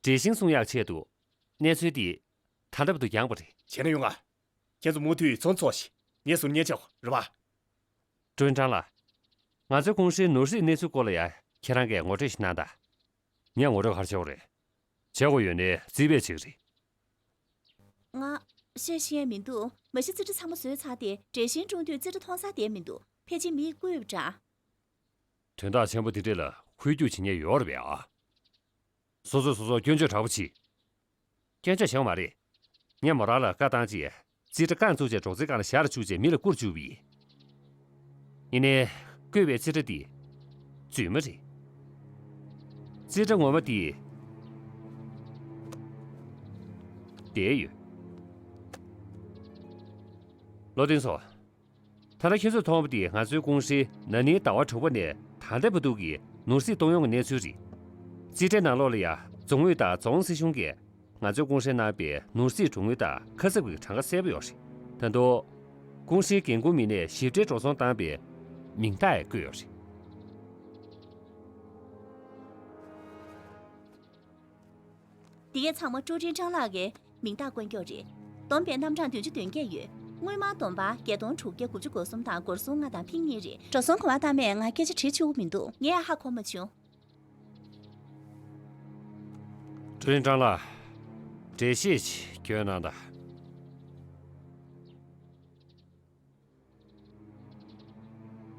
འགྲེལ་བཤད་གསུང་ཡག་ཆེད་དུ་གནས་ཚུལ་འདི་ད་ལྟ་བར་དུ་འགྱངས་པ་རེད། བྱས་ན་ཡོང་ང་། ཁྱེད་ཚོ་མུ་མཐུད་ཚོགས་འདུ་ཚོགས་ཤིག་ངས་ཟུར་ཉན་བྱེད་དགོས་རེད་པ། ཀྲུའུ་ཀྲང་ལགས། ང་ཚོའི་ཀུང་ཧྲེའི་ནོར་སྲིད་གནས་ཚུལ་སྐོར་ལ་ཡང་ཁྱེད་རང་གིས་ངོ་སྤྲོད་ཞིག་གནང་དང་། ངས་ངོ་སྤྲོད་ག་རེ་བྱེད་དགོས་རེད། བྱེད་དགོས་ཡོད་ནའི་རྩིས་པས་བྱེད་ཀྱི་རེད། ང་བཤད་ཤེས་ཡ་མི་འདུག་མ་གཞི་རྩིས་ཁྲ་ཚང་མ་བཟོས་ཚར་ཏེ་འགྲེལ་བཤད་སྤྲོད་དུས་རྩིས་ཁྲ་མཐོང་ས་བསྡད་མི་འདུག་ཕལ་ཆེར་མིས་བརྐུས་པ་འདྲ། དོན་དག་ཆེན་པོ་འདི་འདྲ་ལ་ཧུད་རྒྱུག་བྱེད་མཁན་ཡོད་རེད་པས་ཨ། སོ་སོས་སོ་སོར་སྐྱོན་བརྗོད་དྲག་པོ་བྱེད། སྐྱོན་བརྗོད་བྱེད་པ་མ་རེད། ངས་མོ་རང་ལ་བཀའ་བཏང་རྗེས་རྩིས་ཁྲ་རྐང་བཙུགས་རྗེས་སྒྲོག་ཙེའི་སྒང་ལ་ཞར་བཅུག་རྗེས་མི་ལ་བསྐུར་བཅུག་པ་ཡིན། ཡིན་ནའི། བརྐུས་པའི་རྩིས་ཁྲ་འདི་རྫུན་མ་རེད། རྩིས་ཁྲ་ངོ་མ་འདི་བསྡད་ཡོད། བློ་མཐུན་ཚོ། ད་ལྟ་ཁྱོད་ཚོས་མཐོང་བ་འདི་ང་ཚོའི་ཀུང་ཧྲེའི་ན་ནིང་ཟླ་བ་དྲུག་པ་ནས་ད་ལྟ་བར་དུ་གི་ནོར་སྲིད་གཏོང་ཡོང་གི་གནས་ཚུལ་རེད། རྩིས་ཁྲའི་ནང་ལོགས་ལ་ཡང་རྫོང་ཨུད་དང་རྫོང་སྲིད་གཞུང་གིས་ང་ཚོའི་ཀུང་ཧྲེ་གནང་པའི་ནོར་སྲིད་གྲོན་དངུལ་དང་ཁ་གསབ་ཀྱི་གྲངས་ཀ་གསལ་པོ་ཡོད་རེད། ད་དུང་། ཀུང་ཧྲེའི་འགན་འཁུར་མི་སྣས་ཞིབ་ཕྲའི་འགྲོ་སོང་བཏང་པའི་མིང་རྟགས་ཡང་བཀོད་ཡོད་རེད། འདི་གས་ཚང་མ་ཀྲུའུ་ཀྲིན་ཀྲང་ལགས་ཀྱི་མིང་རྟགས་བཀོད་རྒྱུ་རེད། བསྡོམས་པའི་རྣམ་གྲངས་བདུན་ཅུ་དོན་བརྒྱད་ཡོད། དངུལ་སྨར་བསྡོམས་པ་བརྒྱད་སྟོང་དྲུག་བརྒྱ་དགུ་བཅུ་གོ་གསུམ་དང་སྒོར་སུམ་ལྔ་དང་ཕིང་གཉིས་རེད། འགྲོ་སོང་ག་པར་བཏང་མེད་ང་སྐད་ཆ་དྲིས་ཆོག་གི་མི་འདུག་ངས་ཧ་གོ་མ་བྱུང་། ཀྲུའུ་ཀྲིན་ཀྲང་ལགས། འགྲེལ་བཤད་ཅིག་སྐྱོན་གནང་དང་།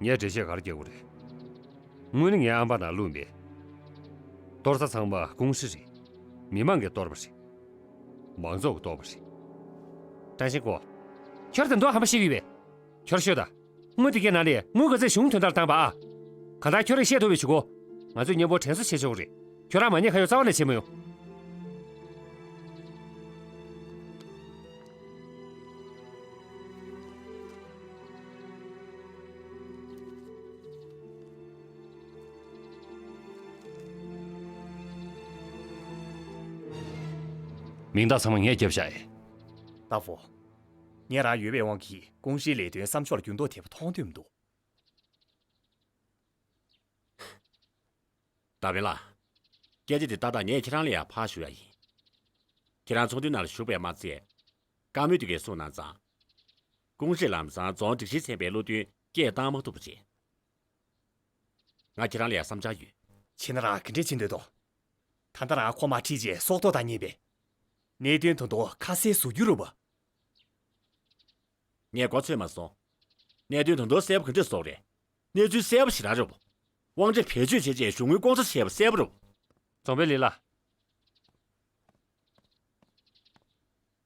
ངས་འགྲེལ་བཤད་ག་རེ་རྒྱག་དགོས་རེད། དངུལ་ནི་ངའི་ཨམ་ཕྲག་ནང་བླུགས་མེད། གཏོར་ས་ཚང་མ་ཀུང་ཧྲེ་རེད། མི་མང་གིས་གཏོར་བ་རེད། མང་ཚོགས་ཀྱིས་གཏོར་བ་རེད། ཀྲང་ཞིན་ཀོ། ཁྱོད་དོན་དག་ཧམ་པ་བཤད་ཀྱི་ཡོད་པས། ཁྱོད་ཤོད་དང་། དངུལ་དེ་གའི་ནང་ནས་དངུལ་ག་ཚད་བྱུང་དོན་དག་བཏང་པ་ཨ། གང་ལྟར་ཁྱོད་རང་བཤད་ཐུབ་པ་བྱེད་དགོས། ང་ཚོས་མཉམ་པོ་དྲན་གསོ་བྱེད་ཆོག་གི་རེད། ཁྱོད་རང་མ་ཉེས་ཁ་གཡོག་རྩ་བ་ནས་བྱེད་མི་ཡོང་། མིང་རྟགས་ཚང་མ་ངས་བརྒྱབ་བཞག་ཡིན། ཏ་ཧྥོ། ངས་རང་ཡོད་པའི་དབང་གིས་ཀུང་ཧྲེའི་ལས་དོན་བསམ་ཕྱོགས་ལ་འགྱུར་ལྡོག་ཐེབས་པ་མཐོང་འདོད་མི་འདུག་ཏ་པེ་ལགས། སྐད་ཆ་འདི་ཏག་ཏག་ངས་ཁྱེད་རང་ལ་ཡང་ཕར་ཞུ་ཡ་ཡིན། ཁྱེད་རང་ཚོགས་འདུའི་ནང་ལ་ཞུགས་པས་མ་ཚད། བཀའ་མོལ་དེ་གས་གསུངས་གནང་ཙང་། ཀུང་ཧྲེ་ལམ་སང་རྫོང་སྒྲིག་གཞི་ཚན་པའི་བློ་མཐུན་སྐད་བཏང་མ་ཐུབ་པ་བྱས། ང་ཁྱེད་རང་ལ་ཡང་བསམ་འཆར་ཡོད། བྱས་ན་རང་ག་འདྲས་བྱེད་འདོད་དོ། ད་ལྟ་རང་ཁོ་མ་ཁྲིད་རྗེས་སྲོག་ཐོག་དང་བསྙེས་པས། གནད་དོན་དོན་དུ་ཁ་གསལ་བཟོ་རྒྱུ་རེད་པ། ངས་གོ་ཚོད་མ་སོང་། གནད་དོན་དོན་དུ་གསལ་པོ་ག་འདྲས་བཟོ་རེད། གནས་ཚུལ་གསལ་པོ་ཞེ་དྲག་རེད་པ། དབང་ཆ་བེད་སྤྱོད་བྱས་རྗེས་གཞུང་དངུལ་ལྐོག་ཟ་བྱས་པ་གསལ་པོ་རེད་པ། རྫོང་དཔོན་ལི་ལགས།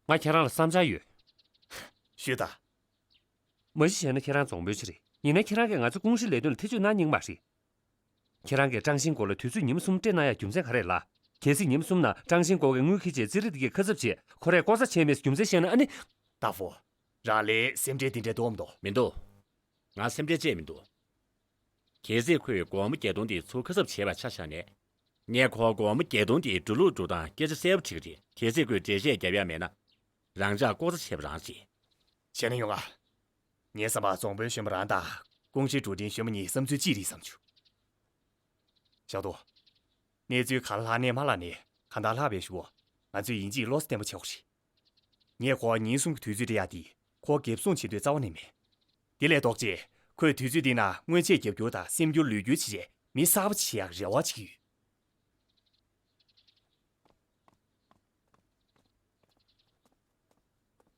ང་ཁྱེད་རང་ལ་བསམ་འཆར་ཡོད། ཞུས་དང་། མ་གཞི་བྱས་ན་ཁྱེད་རང་རྫོང་དཔོན་ཅིག་རེད། ཡིན་ན་ཁྱེད་རང་གིས་ང་ཚོ་ཀུང་ཧྲེའི་ལས་དོན་ལ་ཐེ་བྱུས་གནང་སྙིང་མ་རེད། ཁྱེད་རང་གིས་ཀྲང་ཞིན་ཀོ་ལ་དུས་ཚོད་ཉི་མ་གསུམ་སྤྲད་གནང་ཡ་རྒྱུ་མཚན་ག་རེ་རེད་ལགས། གལ་སྲིད་ཉི་མ་གསུམ་ནང་ཀྲང་ཞིན་ཀོ་གིས་དངུལ་འཁྱེར་བྱས་རྩིས་ཁྲ་དེ་གའི་ཁ་གསབ་བྱས་ཁོ་རས་ལྐོག་ཟ་བྱས་མེད་རྒྱུ་མཚན་བཤད་ན་ཨ་ནི། ཏ་ཧྥོ། རང་ལ་སེམས་ཁྲལ་དེ་འདྲའི་འདུག་མི་འདུག་ང་སེམས་ཁྲལ་ཅིག་མི་འདུག་གལ་སྲིད་ཁོས་སྒོར་མོ་བརྒྱད་སྟོང་དེ་ཚུར་ཁ་གསབ་བྱས་པ་ཆ་བཞག་ནས། ངས་ཁོར་སྒོར་མོ་བརྒྱད་སྟོང་དེའི་འགྲོ་ལུགས་འགྲོ་སྟངས་སྐད་ཆ་གསལ་པོ་དྲིས་ཀྱི་རེད། གལ་སྲིད་ཁོས་འགྲེལ་བཤད་རྒྱབ་ཡ་མེད་ན། རང་ཅག་ལྐོག་ཟ་བྱས་པ་རང་རེད། བྱས་ན་ཡོང་ང་། ངའི་བསམ་པར་རྫོང་དཔོན་གཞོན་པ་རང་དང་ཀུང་ཧྲེ་འགྲོ་འཕྲིན་གཞོན་པ་གཉིས་བསམ་ཚུལ་གཅིག་རེད་བསམ་བྱུང་། ཞའོ་ཏོ། གནས་ཚུལ་གང་ལྷག་ནས་མ་ལྷག་ནས་གང་ལྟར་ལྷག་པའི་ཞུ། ང་ཚོས་ཡིན་གཅིག་བློ་ཐག་བརྟན་པོ་བྱེད་དགོས་རེད། ངས་ཁོ་ཉིན་གསུམ་གྱི་དུས་ཚོད་སྤྲད་ཡག་དེ་ཁོ་འགེབས་སྲུང་བྱེད་འདོད་རྩ་བ་ནས་མེད། དེ་ལས་ལྡོག་རྗེས་ཁོས་དུས་ཚོད་འདི་ནང་སྔོན་ཆད་རྒྱབ་སྐྱོར་དང་སེམས་སྐྱོར་ལུས་སྐྱོར་བྱེད་ཆེད་མི་གསར་པ་ཅིག་བྱེད་ཡག་རེ་བ་བྱེད་ཀྱི་ཡོད།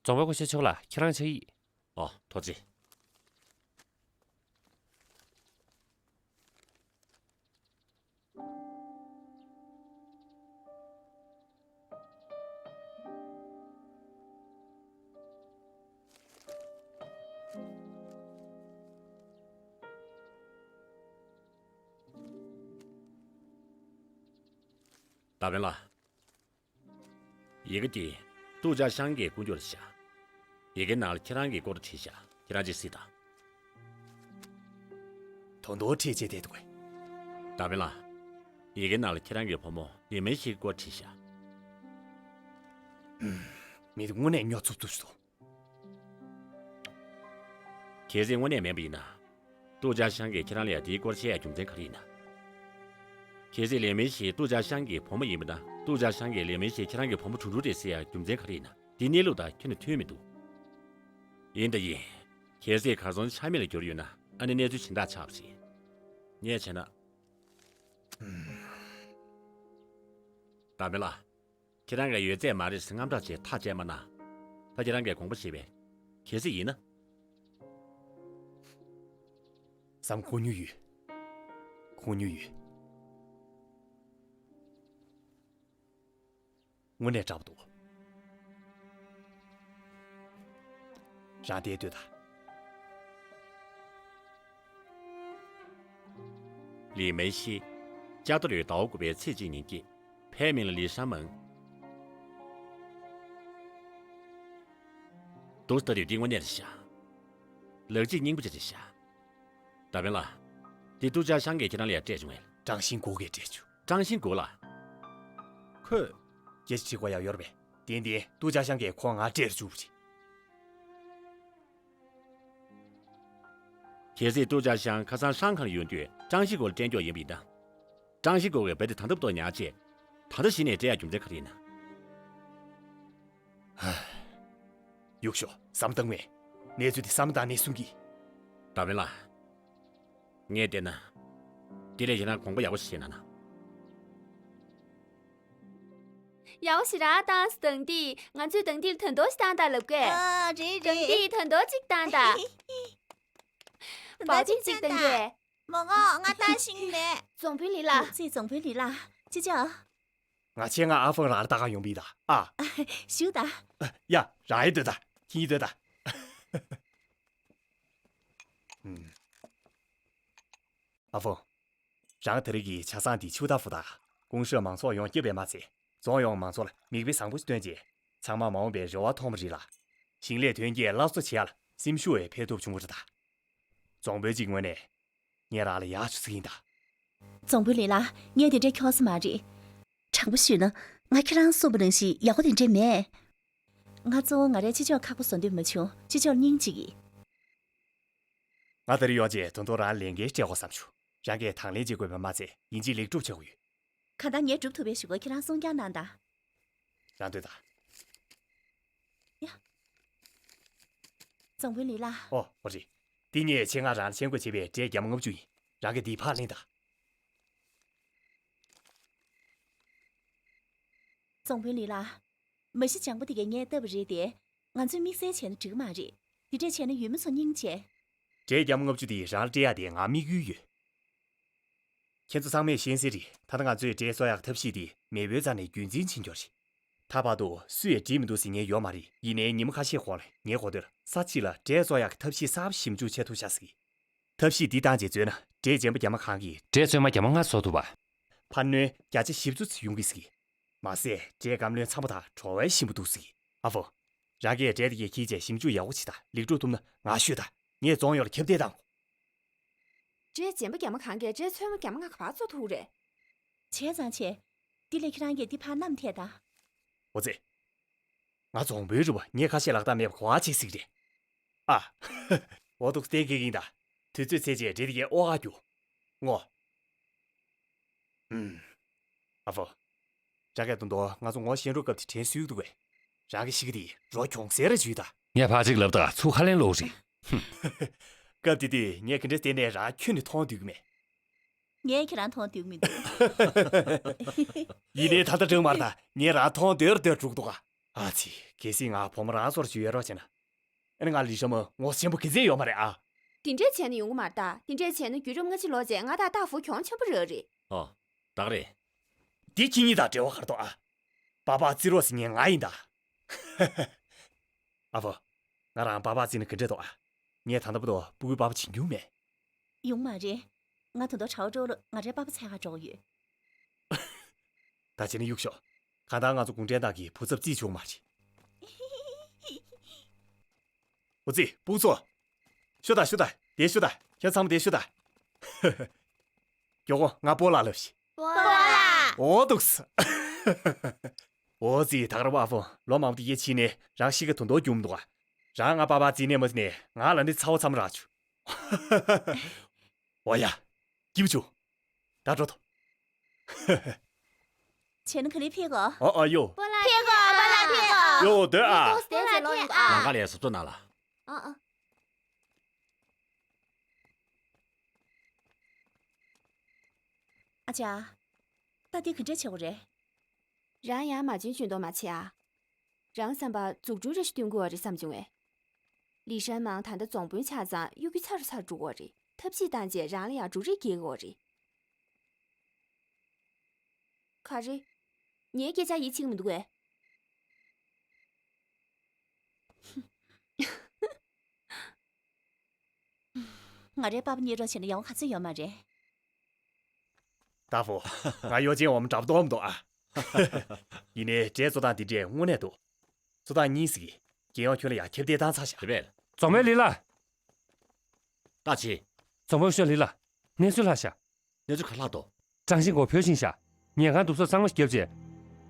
རྫོང་དཔོན་སྐུ་ཞབས་མཆོག་ལ་ཁྱེད་རང་ཕྱག་ཡིག་ཨོ། ཐུགས་རྗེ་ཆེ། ད་བན་ལ། ཡི་གེ་དེ་ཏུའུ་ཅཱ་ཤང་གི་སྐུ་མགྱོགས་ལ་བཞག་ཡི་གེ་ནང་ལ་ཁྱེད་རང་གི་སྐོར་བྲིས་བཞག་ཁྱེད་རང་ཅིག་གཟིགས་དང་། དོན་དག་འཕྲད་ཆེད་བསྡད་འདུག་གས། ད་བན་ལ། ཡི་གེ་ནང་ལ་ཁྱེད་རང་གི་བུ་མོ་ལི་མེ་ཤིའི་སྐོར་བྲིས་བཞག་མི་དེ་དངོས་གནས་སྨྱོ་ཚུབ་ཚུབ་ཞིག་འདུག་གལ་སྲིད་དངོས་གནས་མིན་པ་ཡིན་ན། ཏུའུ་ཅཱ་ཤང་གིས་ཁྱེད་རང་ལ་ཡ་དེའི་སྐོར་བཤད་ཡ་རྒྱུ་མཚན་ག་རེ་ཡིན་ན། གལ་སྲིད་ལི་མེ་ཤི་ཏུའུ་ཅཱ་ཤང་གི་བུ་མོ་ཡིན་པ་ན་ཏུའུ་ཅཱ་ཤང་གིས་ལི་མེ་ཤི་ཁྱེད་རང་གི་བུ་མོ་གྲུང་གྲུང་རེད་ཟེར་ཡ་རྒྱུ་མཚན་ག་རེ་ཡིན་ན། དེ་གནས་ལུགས་དང་ཁྱོན་ནས་མཐུན་མི་འདུག་ཡིན་ད་ཡིན། གལ་སྲིད་གར་སོང་ཆ་མེད་ལ་གྱུར་ཡོད་ན་ཨ་ནི་གནས་ཚུལ་གཞན་དག་ཆགས་པ་རེད། ངས་བྱས་ན། ད་མེད་ལ། ཁྱེད་རང་གི་ཡོད་ཚད་མ་རེད་ཟེར་དངངས་སྐྲག་བྱས་ཐག་བཅད་མ་གནང་། ད་ཁྱེད་རང་གིས་དགོངས་པ་བཞེས་པས། གལ་སྲིད་ཡིན་ན། བསམ་ཁོ་ཉུ་ཡོད། ཁོ་ཉུ་ཡོད། དངོས་གནས་དྲག་པོ་འདུག་རང་དེ་ལྟོས་དང་། ལི་མེ་ཤི། ཅཱ་ཏོ་རུའི་ཟླ་བ་དགུ་པའི་ཚེས་གཅིག་ཉིན་དཀྱིལ། ཕའི་མིང་ལ་ལི་ཧྲང་མང་། འདུག་ལྟ་དུས་འདི་དངོས་གནས་རེད་ཤག་ལག་རྗེས་རྙིང་པ་ཅིག་རེད་ཤག་ད་བན་ལ། འདི་ཏུའུ་ཅཱ་ཤང་གིས་ཁྱེད་རང་ལ་ཡ་སྤྲད་བྱུང་ངས། ཀྲང་ཤིན་ཀོ་གིས་སྤྲད་བྱུང་། ཀྲང་ཤིན་ཀོ་ལ། ཁོས། སྐད་ཆ་དྲི་དགོས་ཡག་ཡོད་རེད་པས། ཏན་ཏན་ཏུའུ་ཅཱ་ཤང་གིས་ཁོ་ང་སྤྲད་རུ་བཅུག་པ་རེད། གལ་སྲིད་ཏུའུ་ཅཱ་ཤང་ཁ་སང་ཧྲང་ཁང་ཡོང་དུས་ཀྲང་ཤིན་ཀོ་ལ་སྤྲད་མགྱོགས་ཡིན་པ་ཡིན་ན། ཀྲང་ཤིན་ཀོ་གིས་རྦད་དེ་ད་འདབ་ཏོ་ཉག་ཅེས། ད་ལྟ་གཞི་ནས་སྤྲད་ཡག་རྒྱུ་མཚན་ག་རེ་ཡིན་ན། ཡུག་ཤོ་བསམ་བཏང་བས། གནས་ཚུལ་དེ་བསམ་བཏང་ནས་གསུང་གི། ད་བན་ལ། ངས་བལྟས་ན། དེ་ལས་ཡིན་ན་དགོངས་པ་ཡག་པོ་ཞིག་བཞེས་གནང་ན། ཡག་པོ་ཞེ་དྲག་བཏང་སོང་དང་ཏི། ང་ཚོས་དང་ཏིར་དོན་དོ་ཞིག་བཏང་དང་ལབ་གས། ཨ་རེད་དང་རེད། ཏིས་དོན་དོ་གཅིག་བཏང་དང་། བ་ཅིག་གཅིག་བཏང་གས། མོ་ངོ་ང་ལྟ་ཤིང་མེད། རྫོང་དཔོན་ལི་ལ། ཐུགས་རྗེ་རྫོང་དཔོན་ལི་ལ། ཅི་ཅོ། ང་ཆེད་མངགས་ཨ་ཧྥང་རང་ལ་ལྟ་ག་ཡོང་པ་ཡིན་ད་ཨ། བཞུགས་ད། ཡ་རང་ཡི་སྡོད་ད་ཁྱི་ཡི་སྡོད་ད། ཨ་ཧྥང་། རང་ད་རེས་ཀྱི་ཆ་ཚང་འདི་ཆུ་ད་ཧྥུ་དང་ཀུང་ཧྲེ་མང་ཚོགས་ཡོངས་ཁྱབ་པས་མ་ཚད་རྫོང་ཡོངས་མང་ཚོགས་ལ་མིག་དཔེ་བཟང་པོ་ཞིག་སྟོན་རྗེས་ཚང་མ་མ་འོངས་པའི་རེ་བ་མཐོང་བ་རེད་ལ། ཞིང་ལས་ཐོན་སྐྱེད་སླར་གསོ་བྱེད་ཡ་ལ་སེམས་ཤུགས་བས་འཕེལ་ཐུབ་བྱུང་བ་རེད་ད། རྫོང་དཔོན་གཅིག་ངོས་ནས། ངས་རང་ལ་ཡག་ཤོས་ཟིག་ཡིན་ད། རྫོང་དཔོན་ལི་ལ། ངས་དེ་འདྲའི་འཁྱོག་ས་མ་རེད། དྲང་པོ་ཞུས་ན། ང་ཁྱེད་རང་གསུངས་པ་ནང་བཞིན་ཡག་པོ་དེ་འདྲས་མེད། ང་གཙོ་བོ་ང་རའི་ཅི་ཅོག་ཁག་པོ་བཟོ་འདོད་མ་བྱུང་། ཅི་ཅོག་སྙིང་རྗེ་གི། ང་ད་རེས་ཡོང་རྗེས་ད་དུང་རང་ལས་འགན་སྤྲད་དགོས་བསམ་བྱུང་། རང་གིས་དང་ལེན་བྱེད་དགོས་པ་མ་ཚད་ཡིན་གཅིག་ལེགས་གྲུབ་བྱེད་དགོས་ཡོད། གང་ལྟར་ངས་སྒྲུབ་ཐུབ་པའི་ཞུ་སྒོ་ཁྱེད་རང་གསུང་རྐྱང་གནང་དང་། རང་སྡོད་དང་། ཡ། རྫོང་དཔོན་ལི་ལ། ཨོ་ཨོ་རེད། འདི་ངས་ཆེད་མངགས་རང་ལ་མཆན་འགོད་བྱས་པའི་འབྲས་རྒྱ་མ་ལྔ་བཅུ་ཡིན། རང་གིས་འདི་ཕར་ལེན་དང་། རྫོང་དཔོན་ལི་ལ། མ་གཞི་ལྗང་པོ་དེ་གས་ངས་བཏབ་པ་རེད་དེ། ང་ཚོས་དམིགས་བསལ་བྱས་ན་འགྲིག་གི་མ་རེད། དེ་འདྲས་བྱས་ན་ཡུལ་མི་ཚོ་སྙིང་རྗེ། འབྲས་རྒྱ་མ་ལྔ་བཅུ་དེ་རང་ལ་སྤྲད་ཡག་དེ་ང་དམིགས་ཡུལ་ཡོད། ཁྱེད་ཚོ་ཚང་མས་ཤེས་གསལ་རེད། ད་ལྟ་ང་ཚོས་འབྲས་གསོ་ཡག་ཐབས་ཤེས་དེ་མེས་པོའི་རྩ་ནས་རྒྱུན་འཛིན་བྱེད་འགྱོ་རེད། ད་བར་དུ་སུ་ཡས་འགྲིག་མི་འདུག་ཟེར་མཁན་ཡོད་མ་རེད། ཡིན་ནའི་ཉི་མ་ཁ་ཤས་གོང་ལ་ངའི་གོ་ཐོས་ལ་ས་གཅིག་ལ་འབྲས་གསོ་ཡག་གི་ཐབས་ཤེས་གསར་པ་ཞིབ་འཇུག་བྱེད་ཐུབ་ཤག་ཟེར་གི། ཐབས་ཤེས་འདི་བཏང་རྗེས་འཛོལ་ན་འབྲས་རྗེན་པ་རྒྱ་མ་གང་གིས། འབྲས་ཚོད་མ་རྒྱ་མ་ལྔ་བཟོ་ཐུབ་པ། འཕར་སྣོན་བརྒྱ་ཆ་བཞི་བཅུ་ཙམ་ཡོང་གི་ཟེར་གི། མ་ཟད་འབྲས་སྐམ་རློན་འཚམ་པོ་དང་བྲོ་བ་ཞིམ་པོ་འདུག་ཟེར་གི། ཨ་ཕོ། རང་གིས་འབྲས་དེ་གས་འཁྱེར་རྗེས་ཞིབ་འཇུག་ཡག་པོ་བྱེད་དང་། ལེགས་གྲུབ་ཐུབ་ན་ང་ཤོད་དང་། ངས་རྫོང་ཡོངས་ལ་ཁྱབ་གདལ་བཏང་དགོས། འབྲས་རྗེན་པ་རྒྱ་མ་གང་གིས་འབྲས་ཚོད་མ་རྒྱ་མ་ལྔ་ག་པར་བཙོ་ཐུབ་རེད། བྱས་ཙང་བྱས། འདི་ལས་ཁྱེད་རང་གིས་འདི་ཕར་བསྣམས་ཐད་དང་། འོ་ཙི། ང་རྫོང་དཔོན་རེད་པ། ངས་ཁ་ཤས་ལག་རྟགས་མེད་པ་ག་བ་བྱེད་སྲིད་རེད། ཨ། འོ་འདུག་སྟེ་གེ་གིན་ད། དུས་ཚོད་ཚད་ཅེས་འདྲེ་དེ་གའི་ཨོ་ཨ་རྒྱུ། ངོ་། ཨུམ། ཨ་ཕོ། རང་གས་དུང་དོ་ང་ཚོ་ངོ་ཤེས་འགྲོ་སྐབས་དེ་དྲན་སུས་འདུག་གས། རང་གི་ཤི་གི་དེ་རོ་གྱོང་སེ་ར་ཇུས་ད། ངས་ཕ་གཅིག་ལབ་ད་ཚུགས་ཁ་ལེན་ལོག་རེད། སྐབས་དེ་དུས་ངས་ག་འདྲ་བལྟས་ནས་རང་ཁྱོན་ནས་མཐོང་འདུག་གི་མེད། ངས་ཁྱེད་རང་མཐོང་འདུག་མི་འདུག་ཡིན་ནའི་ད་ལྟ་སྒྲང་མར་ད་ངས་རང་མཐོང་འདོད་འདོད་འགྲུག་འདུག་ཨ། ཨ་ཙི། གལ་སྲིད་ང་བུ་མོ་རང་སོར་ཞུ་ཡས་རོགས་བྱས་ན། ཨ་ནི་ང་ལི་ཤ་མོ་ངོ་ཆེན་པོ་གི་ཚད་ཡོད་མ་རེད་ཨ། དེ་འདྲས་བྱས་ན་ཡོང་གི་མ་རེད་ད། དེ་འདྲས་བྱས་ན་རྒྱུད་རིམ་སྔ་ཕྱི་ལོག་བྱས་ང་དང་ཏཱ་ཧྥུ་གྱོང་ཆེན་པོ་རག་རེད། ཨོ། ད་ག་རེད། འདི་ཁྱེད་གཉིས་དང་འབྲེལ་བ་ག་རེ་འདུག་ཨ། པགས་པགས་བརྩི་རོགས་ཟེར་མཁན་ང་ཡིན་ད། ཨ་ཕོ། ང་རང་པགས་པགས་བརྩིས་ན་ག་འདྲས་འདུག་ཨ། ངས་ད་ལྟ་བར་དུ་སྤུ་གུའི་པགས་པ་བྱིན་མྱོང་མེད། ཡོང་མ་རེད། ང་ད་དུང་གྲྭ་བ་འགྲོ་ལ་ང་རའི་པགས་པ་འཚོལ་ག་འགྲོ་གི་ཡོད། ད་བྱས་ན་གཡུག་ཤོག་གང་ལྟར་ང་ཚོ་གུང་ཁྲན་ཏང་གི་བུ་ཚབ་རྩིས་བྱུང་མ་རེད། འོ་ཙི། སྤུ་གུ་ཚོ། ཤོག་དང་ཤོག་དང་། དེ་ཤོག་དང་། ཁྱེད་ཚང་མ་དེ་ཤོག་དང་། མགྱོགས་པོ་ང་སྤོ་ལགས་ལབ་ཤིག་སྤོ་ལགས། འོ་འདུག་སེ། འོ་ཙི། ད་ག་རང་པགས་པ་ལོ་མང་པོ་དེ་གའི་ཕྱིན་ནས་རང་ཤི་ཁ་དུང་དུང་རྒྱུག་མི་འདུག་ག་རང་ང་པགས་པགས་བརྩིས་ནས་མ་བརྩིས་ནས་ང་ལ་འདི་ཚ་བོ་ཚ་མོ་རག་བྱུང་། འོ་ཡ། སྐྱིད་པོ་བྱུང་། ད་འགྲོ་ཐུབ། བྱས་ན་ག་ལེར་ཕེབས་གོ། ཨ་ཨ་ཡོ། སྤོ་ལགས་ཕེབས་གོ། སྤོ་ལགས་ཕེབས་གོ། ཡོ་སྡོད་ཨ། སྤོ་ལགས་ཕེབས་ཨ། ལམ་ཁ་ལ་ཟུར་ཙམ་གནང་ལ། ཨ་ཨ། ཨ་ཅག་ད་འདི་ག་འདྲས་བྱེད་དགོས་རེད། རང་ཡང་མ་བྱན་ཇུས་གཏོགས་མ་བྱེད་ཨ། རང་བསམ་པ་འཛུགས་སྐྲུན་རེ་ཞིག་སྟོན་དགོས་པ་རེད་བསམ་བྱུང་ངས། ལི་ཧྲན་མང་ད་ལྟ་རྫོང་དཔོན་ཆགས་ཙང་གཡོ་སྒྱུ་ཚ་རུ་ཚ་རུ་འགྲོ་གི་རེད། ཐབས་ཤེས་བཏང་རྗེས་རང་ལ་ཡང་འབྲུ་རིགས་སྐྱེལ་དགོས་རེད། ག་རེ། ངའི་སྐད་ཆ་ཡིད་ཆེས་ཀྱི་མི་འདུག་གས། ང་རའི་པགས་པ་རྙེད་རོགས་བྱས་ན་ཡག་པོ་ག་ཚོད་ཡོད་མ་རེད། ཏཱ་ཧྥུ། ང་གཡོ་ཅན་འོ་མ་འདྲ་པོ་འདུག་མི་འདུག་ཨ། ཡིན་ནའི་འབྲས་བཙོ་སྟངས་འདི་འདྲས་དངོས་གནས་འདུག་བཙོ་སྟངས་གཉིས་ཟེར་གི། རྒྱལ་ཡོངས་ཁྱོན་ལ་ཡང་ཁྱབ་གདལ་བཏང་ཚར་ཤག་དེ་བས། རྫོང་དཔོན་ལི་ལགས། ཏ་ཆི། རྫོང་དཔོན་ཤོ་ལི་ལགས། གནས་ཚུལ་ལྷག་ཤག་གནས་ཚུལ་ག་ལྷག་འདུག་ཀྲང་ཤིན་གོ་བོད་ཕྱིན་ཤག་ཉལ་ཁང་འདུག་ས་གཙང་མ་བརྒྱབ་རྗེས།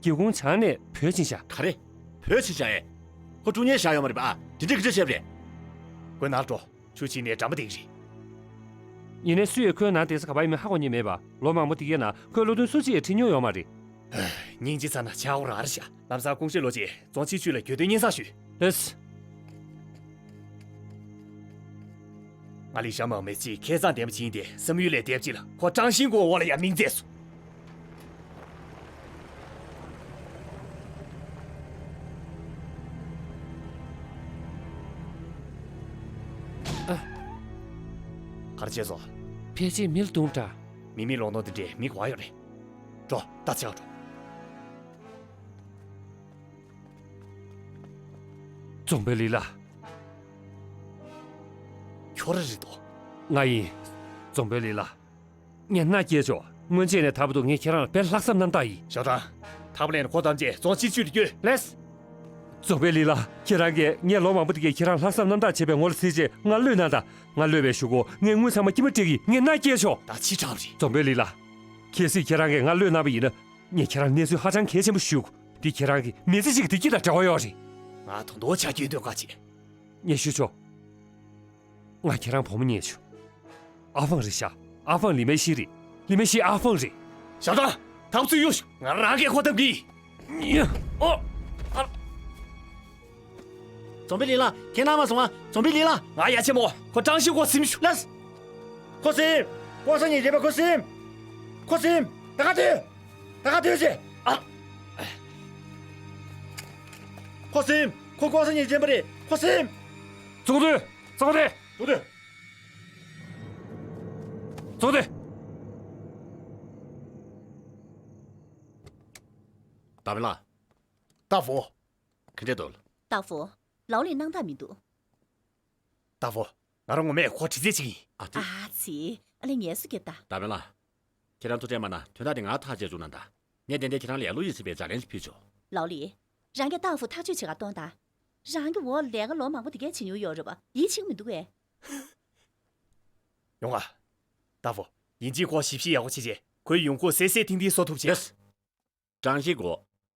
སྒེའུ་ཁུང་བྱང་ནས་བོད་ཕྱིན་ཤག་ག་རེ། བོད་ཕྱིན་ཤག་ཨེ། ཁོ་ཀྲུང་ཉེན་བཞག་ཡོད་མ་རེད་པ། ཨ། དེ་འདྲས་ག་འདྲས་བྱས་པ་རེད། ཁོའི་ནང་ལ་འགྲོ། ཆུ་ཕྱིན་ནས་འགྲམ་པ་དེ་གི་རེད། ཡིན་ནའི་སུས་ཡང་ཁོའི་ནང་བསྡད་ས་ག་པར་ཡིན་མིན་ཧ་གོ་མཁན་མེད་པ། ལོ་མང་པོ་དེ་གའི་ནང་ཁོས་བློ་མཐུན་སུ་གཅིག་ཡང་ཁྲིད་མྱོང་ཡོད་མ་རེད། སྙིང་རྗེ་ཚ་ན་ཆག་སྒོ་རང་རེད་ཤག་ལམ་སང་ཀུང་ཧྲེ་ལོ་ཅེ་རྫོང་སྤྱི་ཁྱུ་ལ་གྱོད་དོན་སྙན་སེང་ཞུས། ལགས། ང་ལི་ཤ་མང་མི་ཚེ་ཁེ་བཟང་ལྡན་པ་ཕྱིན་ཏེ་བསམ་ཡུལ་ལས་འདས་པ་ཅིག་ལ་ཁོ་ཀྲང་ཤིན་གོ་འོག་ལ་ཡང་མིང་མཛད་སོང་། ཨ། ག་རེ་བྱས་སོང་། ཕལ་ཆེར་མི་ལ་བརྡུངས་འདྲ། མི་མེད་ལོང་ཐོང་དེ་འདྲས་མི་ག་པར་ཡོད་རེད། འགྲོ། ད་ཆ་འགྲོ། རྫོང་དཔོན་ལི་ལགས། ཁྱོད་རང་རེད་དོ། ང་ཡིན། རྫོང་དཔོན་ལི་ལགས། ངས་མནའ་སྐྱེལ་ཆོག་སྔོན་ཆད་ནས་ད་བར་དུ་ངས་ཁྱེད་རང་ལ་དཔེ་ལྷག་བསམ་རྣམ་དག་ཡིན། ཞའོ་ཀྲང་། ཐག་པ་ལེན་ནས་ཁོ་ཐམས་ཅད་རྫོང་སྤྱི་ཁྱུ་ལ་བསྐྱོད། ལགས། རྫོང་དཔོན་ལི་ལགས། ཁྱེད་རང་གིས་ངས་ལོ་མང་པོ་དེ་གའི་ཁྱེད་རང་ལྷག་བསམ་རྣམ་དག་བྱས་པའི་ངོ་ལ་གཟིགས་རྗེས་ང་གློད་གནང་དང་། ང་གློད་པའི་གཞུག་གུ་ངས་དངུལ་ཚང་མ་དཀྱིལ་མ་སྤྲད་ཀྱི་ཡིན། ངས་མནའ་སྐྱེལ་ཆོག་ད་ཕྱི་དྲགས་པ་རེད། རྫོང་དཔོན་ལི་ལགས། གལ་སྲིད་ཁྱེད་རང་གིས་ང་གློད་གནང་པ་ཡིན་ན། ངས་ཁྱེད་རང་གནས་ཚུལ་ཧ་ཅང་གལ་ཆེན་པོ་ཞུ་དགོས། འདི་ཁྱེད་རང་གི་མི་ཚེ་གཅིག་གི་བདེ་སྐྱིད་དང་འབྲེལ་བ་ཡོད་རེད། ང་ད་དུང་ཆ་རྒྱུས་འདོད་དཀའ་བྱེད། ངས་ཞུ་ཆོག་ང་ཁྱེད་རང་བུ་མོ་རྙེད་བྱུང་། ཨ་ཧྥང་རེད་ཤག་ཨ་ཧྥང་ལི་མེ་ཤི་རེད། ལི་མེ་ཤི་ཨ་ཧྥང་རེད། ཞའོ་ཀྲང་། ད་ཚུར་གཡུག་ཤོག་ང་རང་གིས་ཁོ་བཏབ་གི་ཡིན། ཨོ། ཨ། རྫོང་དཔོན་ལི་ལགས། ཁྱེད་རྣམ་པ་སོང་ང་། རྫོང་དཔོན་ལི་ལགས། ང་ཡ་ཆེན་མོ། ཁོ་ཀྲང་ཤིན་གོ་ཟིན་ཤོག་ལགས། ཁོ་ཟིན། ལྐོག་ཟ་ཉེས་ཅན་པ་ཁོ་ཟིན། ཁོ་ཟིན། ད་ག་དུས། ད་ག་དུས་ཟེ། ཨ། ཁོ་ཟིན། ཁོ་ལྐོག་ཟ་ཉེས་ཅན་པ་རེད། ཁོ་ཟིན། ཚོགས་སྡེ། ཚོགས་སྡེ། ཚོགས་སྡེ། ཚོགས་སྡེ། ཏཱ་པེ་ལགས། ཏཱ་ཧྥུ། ག་འདྲས་འདུག་ཏཱ་ཧྥུ། ལའོ་ལི་སྣང་དག་མི་འདུག་ཏཱ་ཧྥུ། ང་རང་ངོ་མས་ཁོ་དྲི་རྩད་བྱེད་ཀྱི་ཡིན། ཨ་ཙི། ཨ་ཙི། ཨ་ལས་ངལ་གསོ་རྒྱོབ་དང་། ཏཱ་པེ་ལགས། ཁྱེད་རང་ཐུགས་ཁྲལ་མ་གནང་། དོན་དག་དེ་ང་ཐག་བཅད་བཅུག་གནང་དང་། ངས་ཏན་ཏན་ཁྱེད་རང་ལ་ཡ་བློ་ཡིད་ཚིམ་པའི་ལྗགས་ལན་ཞིག་ཕུལ་ཆོག་ལའོ་ལི། རང་གིས་ཏཱ་ཧྥུ་ཐག་གཅོད་བྱེད་ག་གཏོང་དང་། རང་གི་འོག་ལས་ཀ་ལོ་མང་པོ་དེ་གས་བྱེད་མྱོང་ཡོད་རེད་པ། ཡིད་ཆེས་མི་འདུག་གས། ཡོང་ང་། ཏཱ་ཧྥུ། ཡིན་གཅིག་ཁོ་ཞིབ་བཤེར་ཡག་པོ་བྱས་རྗེས་ཁོའི་ཡོང་ཁུངས་གསལ་གསལ་ཐིང་ཐིང་བཟོ་ཐུབ་བྱས། ཡེས། ཀྲང་ཤིན་གོ།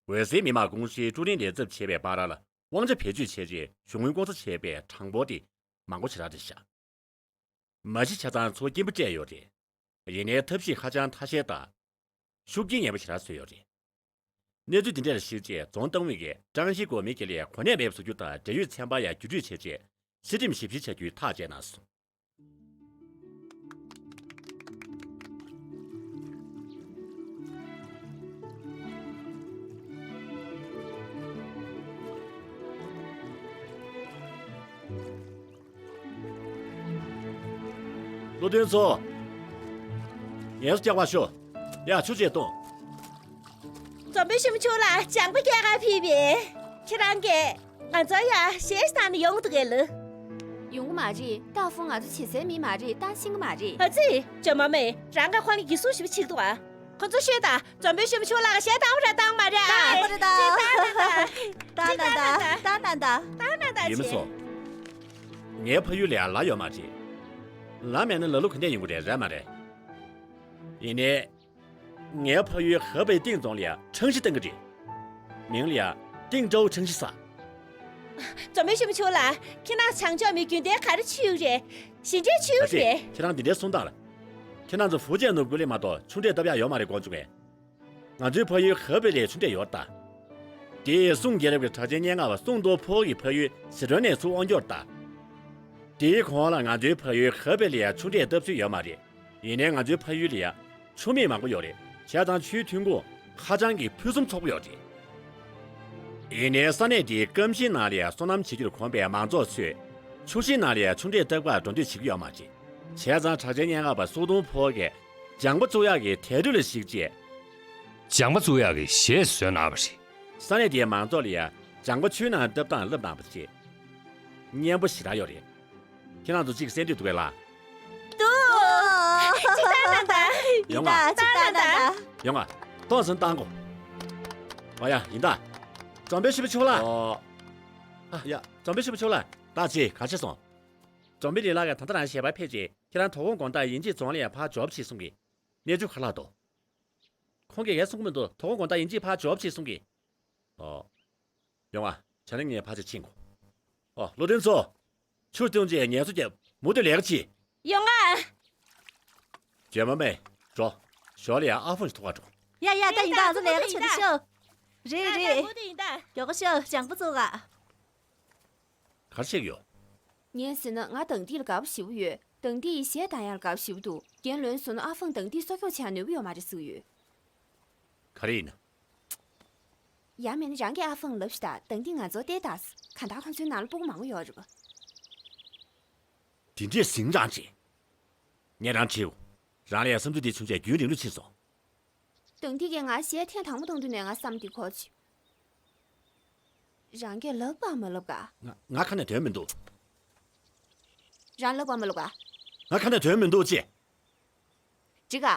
འོད་ཟེར་མི་དམངས་ཀུང་སིའི་ཀྲུའུ་རིན་ལས་ཚབ་བྱེད་པའི་བར་ལ། དབང་ཆ་བེད་སྤྱོད་བྱས་རྗེས་གཞུང་དངུལ་ལྐོག་ཟ་བྱས་པའི་གྲངས་འབོར་དེ་མང་པོ་ཞེ་དྲག་རེད་ཤག་མ་གཞི་ཆ་ཚང་ཚོ་སྐྱིན་པ་སྤྲད་ཡོད་རེད། ཡིན་ནའི་ཐབས་ཤེས་ཧ་ཅང་ཐ་ཤལ་དང་། ཤུགས་རྐྱེན་ངན་པ་ཞེ་དྲག་བཟོས་ཡོད་རེད། གནས་ཚུལ་འདི་འདྲ་ལ་གཞིགས་རྗེས་རྫོང་ཏང་ཨུད་ཀྱིས་ཀྲང་ཞི་གོ་མི་ཁེ་ལས་གོ་གནས་མེད་པ་བཟོ་རྒྱུ་དང་འབྲེལ་ཡོད་ཚན་པ་ཡང་བརྒྱུད་སྤྲོད་བྱས་རྗེས་སྲིད་ཁྲིམས་ཞིབ་བཤེར་བྱ་རྒྱུའི་ཐག་བཅད་གནང་སོང་། བློ་མཐུན་ཚོ། ངལ་གསོ་རྒྱག་པར་ཤོག་ཡ། ཆུ་ཅིག་བཏུང་། འཛམ་བུའི་ཤུ་མ་ཆུ་ལ་ལྗང་པ་རྒྱག་གར་ཕེབས་པས། ཁྱེད་རང་གིས་ང་ཚོ་ཡ་གཞས་ཤིག་བཏང་ན་ཡོང་གི་འདུག་གས་ལགས། ཡོང་གི་མ་རེད། ཏཱ་ཧྥུང་ང་ཚོ་བྱེད་སའི་མི་མ་རེད། ཏཱ་ཤེས་ཀྱི་མ་རེད། ཨ་ཙི། ཇོ་མོ་མེ། རང་གིས་ཁོང་ལ་འགན་སྲུང་ཞེ་པོ་བྱེད་ཀྱི་འདུག་ཨ། ཁོ་ཚོ་ཤོད་དང་། འཛམ་བུའི་ཤུ་མ་ཆུ་ལ་གཞས་བཏང་བ་རེད་བཏང་མ་རེད་ཨ། བཏང་བ་རེད་ད། ཅིག་བཏང་ན་ད། བཏང་ན་ད། བཏང་ན་ད། བཏང་ན་ད། ཡིན་མ་ཅིག་སོང་། ངའི་ཕ་ཡུལ་ལ་ཡ་ལ་ཡོད་མ་རེད། ལ་མེད་ན་ལ་ལུ་ག་འདྲ་ཡོང་གི་རེད། རེད་མ་རེད། ཡིན་ནའི། ངའི་ཕ་ཡུལ་ཧེ་པེ་ཏིང་རྫོང་ལ་ཡ་ཁྲང་ཞི་བཏང་གི་རེད། མིང་ལ་ཡ་ཏིང་ཀྲོའུ་ཁྲང་ཞི་ཟེར། འཛམ་བུའི་ཤུ་མ་ཆུ་ལ། ཁྱེད་རང་བྱང་ཕྱོགས་མི་རྒྱུན་ལྡན་ག་རེ་མཆོད་ཀྱི་རེད། ཞིང་འབྲས་མཆོད་ཀྱི་རེད། ཁྱེད་རང་འདི་འདྲའི་གསུང་སྟངས་ལ། ཁྱེད་རང་ཚོ་ཧྥུ་ཅན་ནུབ་ཁུལ་ལ་མ་གཏོགས་ཆུ་འབྲས་བཏབ་ཡག་ཡོད་མ་རེད་དགོངས་བྱུང་ངས། ང་ཚོའི་ཕ་ཡུལ་ཧེ་པེ་ལ་ཆུ་འབྲས་ཡོད་ད། དེ་སུང་རྒྱལ་རབས་ཀྱི་གྲགས་ཅན་སྙན་ངག་པ་སུང་ཏོ་ཕོ་གི་ཕ་ཡུལ་ཟི་ཁྲོན་ནས་ཚུར་དབང་སྒྱུར་ད། དེའི་གོང་ལ་ང་ཚོའི་ཕ་ཡུལ་ཧེ་པེ་ལ་ཡ་ཆུ་འབྲས་བཏབ་སྲོལ་ཡོད་མ་རེད། ཡིན་ནའི་ང་ཚོའི་ཕ་ཡུལ་ལ་ཡ་ཆུ་མིག་མང་པོ་ཡོད་རེད། བྱས་ཙང་ཆུའི་ཐོན་ཁུངས་ཧ་ཅང་གི་ཕུན་སུམ་ཚོགས་པོ་ཡོད་རེད། ཡིན་ནའི་ས་གནས་དེའི་སྐམ་ཞིང་ནང་ལ་ཡ་སོ་ནམ་བྱེད་རྒྱུར་གོམས་པའི་མང་ཚོགས་ཚོས་ཆུ་ཞིང་ནང་ལ་ཡ་ཆུ་འབྲས་བཏབ་གར་འགྲོ་འདོད་བྱེད་ཀྱི་ཡོད་མ་རེད། བྱས་ཙང་གྲགས་ཅན་སྙན་ངག་པ་སུང་ཏོ་ཕོ་གིས་ལྗང་པ་བཙུགས་ཡག་གི་དེབ་ཕྲུག་ལ་གཞིགས་རྗེས། ལྗང་པ་བཙུགས་ཡག་གི་གཞས་བཟོས་གནང་བ་རེད། ས་གནས་དེའི་མང་ཚོགས་ལ་ཡ་ལྗང་པ་ཆུའི་ནང་བཏབ་སྟངས་བསླབས་གནང་བ་རེད། སྙན་པོ་ཞེ་དྲག་ཡོད་རེད། ཁྱེད་རང་ཚོ་གཅིག་གསན་འདོད་འདུག་གས་ལགས། འདུག་ཅིག་བཏང་ན་ད། ཡོང་ང་། ཅིག་བཏང་ན་ད། ཡོང་ང་། ཏོག་ཙམ་བཏང་གོ། ཨོ་ཡ། ཡིན་ད། འཛམ་བུའི་ཤུ་མ་ཆུ་ལ། ཨོ། ཨ་ཡ། འཛམ་བུའི་ཤུ་མ་ཆུ་ལ། ད་ཅི་ག་བྱས་སོང་། འཛམ་བུའི་ལི་ལགས་ཀྱིས་ད་ལྟ་རང་ཞལ་པར་ཕེབས་རྗེས་ཁྱེད་རང་དོ་དགོང་དགོང་དག་ཡིན་གཅིག་རྫོང་ལ་ཡ་ཕར་འབྱོར་བྱེད་གསུང་གི། གནས་ཚུལ་ག་རེ་ལྷག་འདུག་ཁོང་གིས་ངས་གསུང་གི་མི་འདུག་དོ་དགོང་དགོང་དག་ཡིན་གཅིག་ཕར་འབྱོར་བྱེད་གསུང་གི། ཨོ། ཡོང་ང་། བྱས་ན་ངས་ཕར་ཅིག་ཕྱིན་གོ། ཨོ། བློ་མཐུན་ཚོ། ཆུ་བཏུང་རྗེས་ངལ་གསོ་རྒྱབ། མུ་མཐུད་ལས་ཀ་བྱེད། ཡོང་ང་། ཇོ་མོ་མེ། འགྲོ། ཞོར་ལ་ཡ་ཨ་ཧྥང་ཞིག་ཐུག་ག་འགྲོ། ཡ་ཡ། ད་ཡིན་ད། ང་ཚོ་ལས་ཀ་བྱེད་དུ་ཤོག་རེད་རེད། མགྱོགས་པོ་ཤོག་ལྗང་པ་བཙུགས་ག་ག་རེ་བཤད་ཀྱི་ཡོད། ངས་ཟེར་ན་ང་དང་ཏི་ལ་དགའ་པོ་ཞེ་པོ་ཡོད། དང་ཏི་ཡིས་གཞས་བཏང་ཡག་ལ་དགའ་པོ་ཞེ་པོ་འདུག་རྒན་ལོན་སོང་ན་ཨ་ཧྥང་དང་ཏི་གསོ་སྐྱོང་བྱེད་ཡག་ནུས་པ་ཡོད་མ་རེད་ཟེར་གྱི་ཡོད། ག་རེ་ཡིན་ན། ཡང་མིན་ན་རང་གིས་ཨ་ཧྥང་ལབ་ཤིག་དང་། དང་ཏི་ང་ཚོ་བལྟས་དང་། གང་ལྟར་ཁོང་ཚོའི་ནང་ལ་སྤུ་གུ་མང་པོ་ཡོད་རེད་པ། དེ་འདྲས་ཟིང་དྲག་ཅིག་ངས་རང་དྲིའོ། རང་ལ་ཡ་བསམ་ཚུལ་འདི་བྱུང་རྗེས་རྒྱུན་རིང་ལུགས་ཕྱིན་སོང་། དང་ཏི་གིས་ང་གཞས་ཐེངས་དང་པོ་བཏང་དུས་ནས་ང་བསམ་འདི་གོ་ཆི། རང་གིས་ལབ་པ་མ་ལབ་ག་ང་ང་ཁ་ནས་དོན་མི་འདུག་རང་ལབ་པ་མ་ལབ་ག་ང་ཁ་ནས་དོན་མི་འདུག་ཅེས། འགྲིག་ག་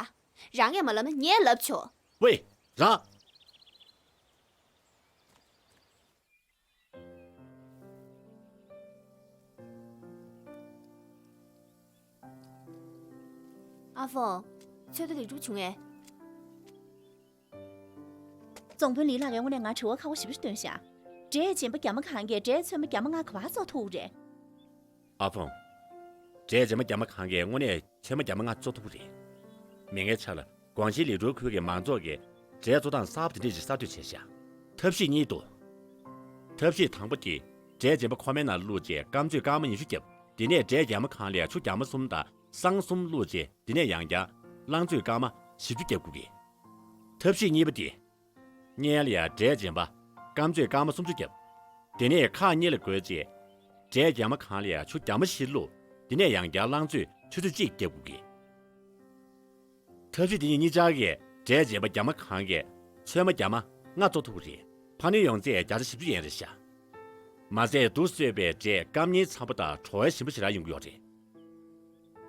རང་གིས་མ་ལབ་ན་ངས་ལབ་ཆོག་ཝེ། རང་། ཨ་ཧྥང་། ཚོད་ལྟ་ལེགས་གྲུབ་བྱུང་ངས། རྫོང་དཔོན་ལི་ལགས་ཀྱིས་དངོས་གནས་ང་དྲི་བ་ཁག་པོ་ཞེ་པོ་ཞིག་བཏོན་ཤག་འབྲས་རྗེན་པ་རྒྱ་མ་གང་གིས་འབྲས་ཚོད་མ་རྒྱ་མ་ལྔ་ག་པར་བཙོང་ཐུབ་རེད། ཨ་ཧྥང་། འབྲས་རྗེན་པ་རྒྱ་མ་གང་གིས་དངོས་གནས་ཚོད་མ་རྒྱ་མ་ལྔ་བཙོང་ཐུབ་རེད། མིག་སྔའི་ཆར་ལ་ཀོང་ཞི་ལི་ཀྲོའུ་ཁུལ་གྱི་མང་ཚོགས་ཀྱིས་འབྲས་བཙོང་སྟངས་གསར་པ་དེ་འདྲས་ཤིག་གསར་གཏོད་བྱས་ཤག་ཐབས་ཤེས་གཉིས་འདུག་ཐབས་ཤེས་དང་པོ་དེ། འབྲས་རྗེན་པ་ཁོག་མའི་ནང་བླུགས་རྗེས་སྐམ་ཚོད་སྐར་མ་ཉི་ཤུ་བརྒྱབ། དེ་ནས་འབྲས་རྒྱ་མ་གང་ལ་ཡ་ཆུ་རྒྱ་མ་གསུམ་དང་སྲང་གསུམ་བླུགས་རྗེས་དེ་ནས་ཡང་བསྐྱར་རླངས་བཙོས་སྐར་མ་བཞི་བཅུ་བརྒྱབ་དགོས་ཀྱི། ཐབས་ཤེས་གཉིས་པ་དེ། སྔོན་ལ་ཡ་འབྲས་རྗེན་པ་སྐམ་ཚོད་སྐར་མ་སུམ་ཅུ་བརྒྱབ། དེ་ནས་ཁག་གཉིས་ལ་བགོས་རྗེས། འབྲས་རྒྱ་མ་གང་ལ་ཡ་ཆུ་རྒྱ་མ་བཞི་བླུགས། དེ་ནས་ཡང་བསྐྱར་རླངས་བཙོས་ཆུ་ཚོད་གཅིག་བརྒྱབ་དགོས་ཀྱི། ཐབས་ཤེས་དེ་གཉིས་གཉིས་ཆར་གྱིས་འབྲས་རྗེན་པ་རྒྱ་མ་གང་གིས་ཚོད་མ་རྒྱ་མ་ལྔ་བཙོང་ཐུབ་ཀྱི་རེད། འཕར་སྣོན་ཡོང་ཚད་བརྒྱ་ཆ་བཞི་བཅུ་ཡན་རེད་ཤག་མ་ཟད་དུག་གསོད་པའི་འབྲས་སྐམ་ཉེ་ཚང་པོ་དང་བྲོ་བ་ཞིམ་པོ་ཞེ་དྲག་ཡོང་གི་ཡོད་རེད།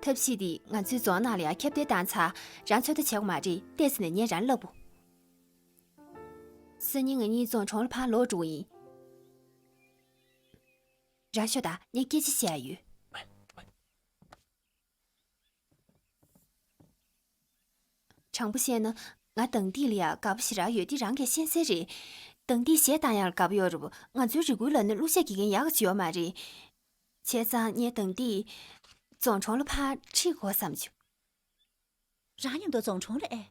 ཐབས་ཤེས་འདི་ང་ཚོའི་རྫོང་ནང་ལ་ཡང་ཁྱབ་གདལ་བཏང་ཚར། རང་ཚོད་ལྟ་བྱེད་དགོས་མ་རེད། བལྟས་ཟིན་ནས་ངས་རང་ལབ་བོ། སང་ཉིན་ང་གཉིས་རྫོང་གྲོང་ལ་ཕར་ལོག་འགྲོ་གི་ཡིན། རང་ཤོག་དང་། ངས་སྐད་ཆ་བཤད་ཡ་ཡོད། དྲང་པོ་བཤད་ན། ང་དང་ཏི་ལ་ཡ་དགའ་པོ་ཞེ་དྲག་ཡོད་དེ་རང་གིས་ཤེས་གསལ་རེད། དང་ཏིས་གཞས་བཏང་ཡག་ལ་དགའ་པོ་ཡོད་རེད་པ། ང་ཚོའི་རི་ཁུལ་ལ་ནི་གླུ་གཞས་དགེ་རྒན་ཡག་ག་ཅིག་ཡོད་མ་རེད། བྱས་ཙང་ངས་དང་ཏིས་རྫོང་གྲོང་ལ་ཕར་ཁྲིད་དགོས་བསམ་བྱུང་། རང་མཉམ་དུ་རྫོང་གྲོང་ལ་ཨེ།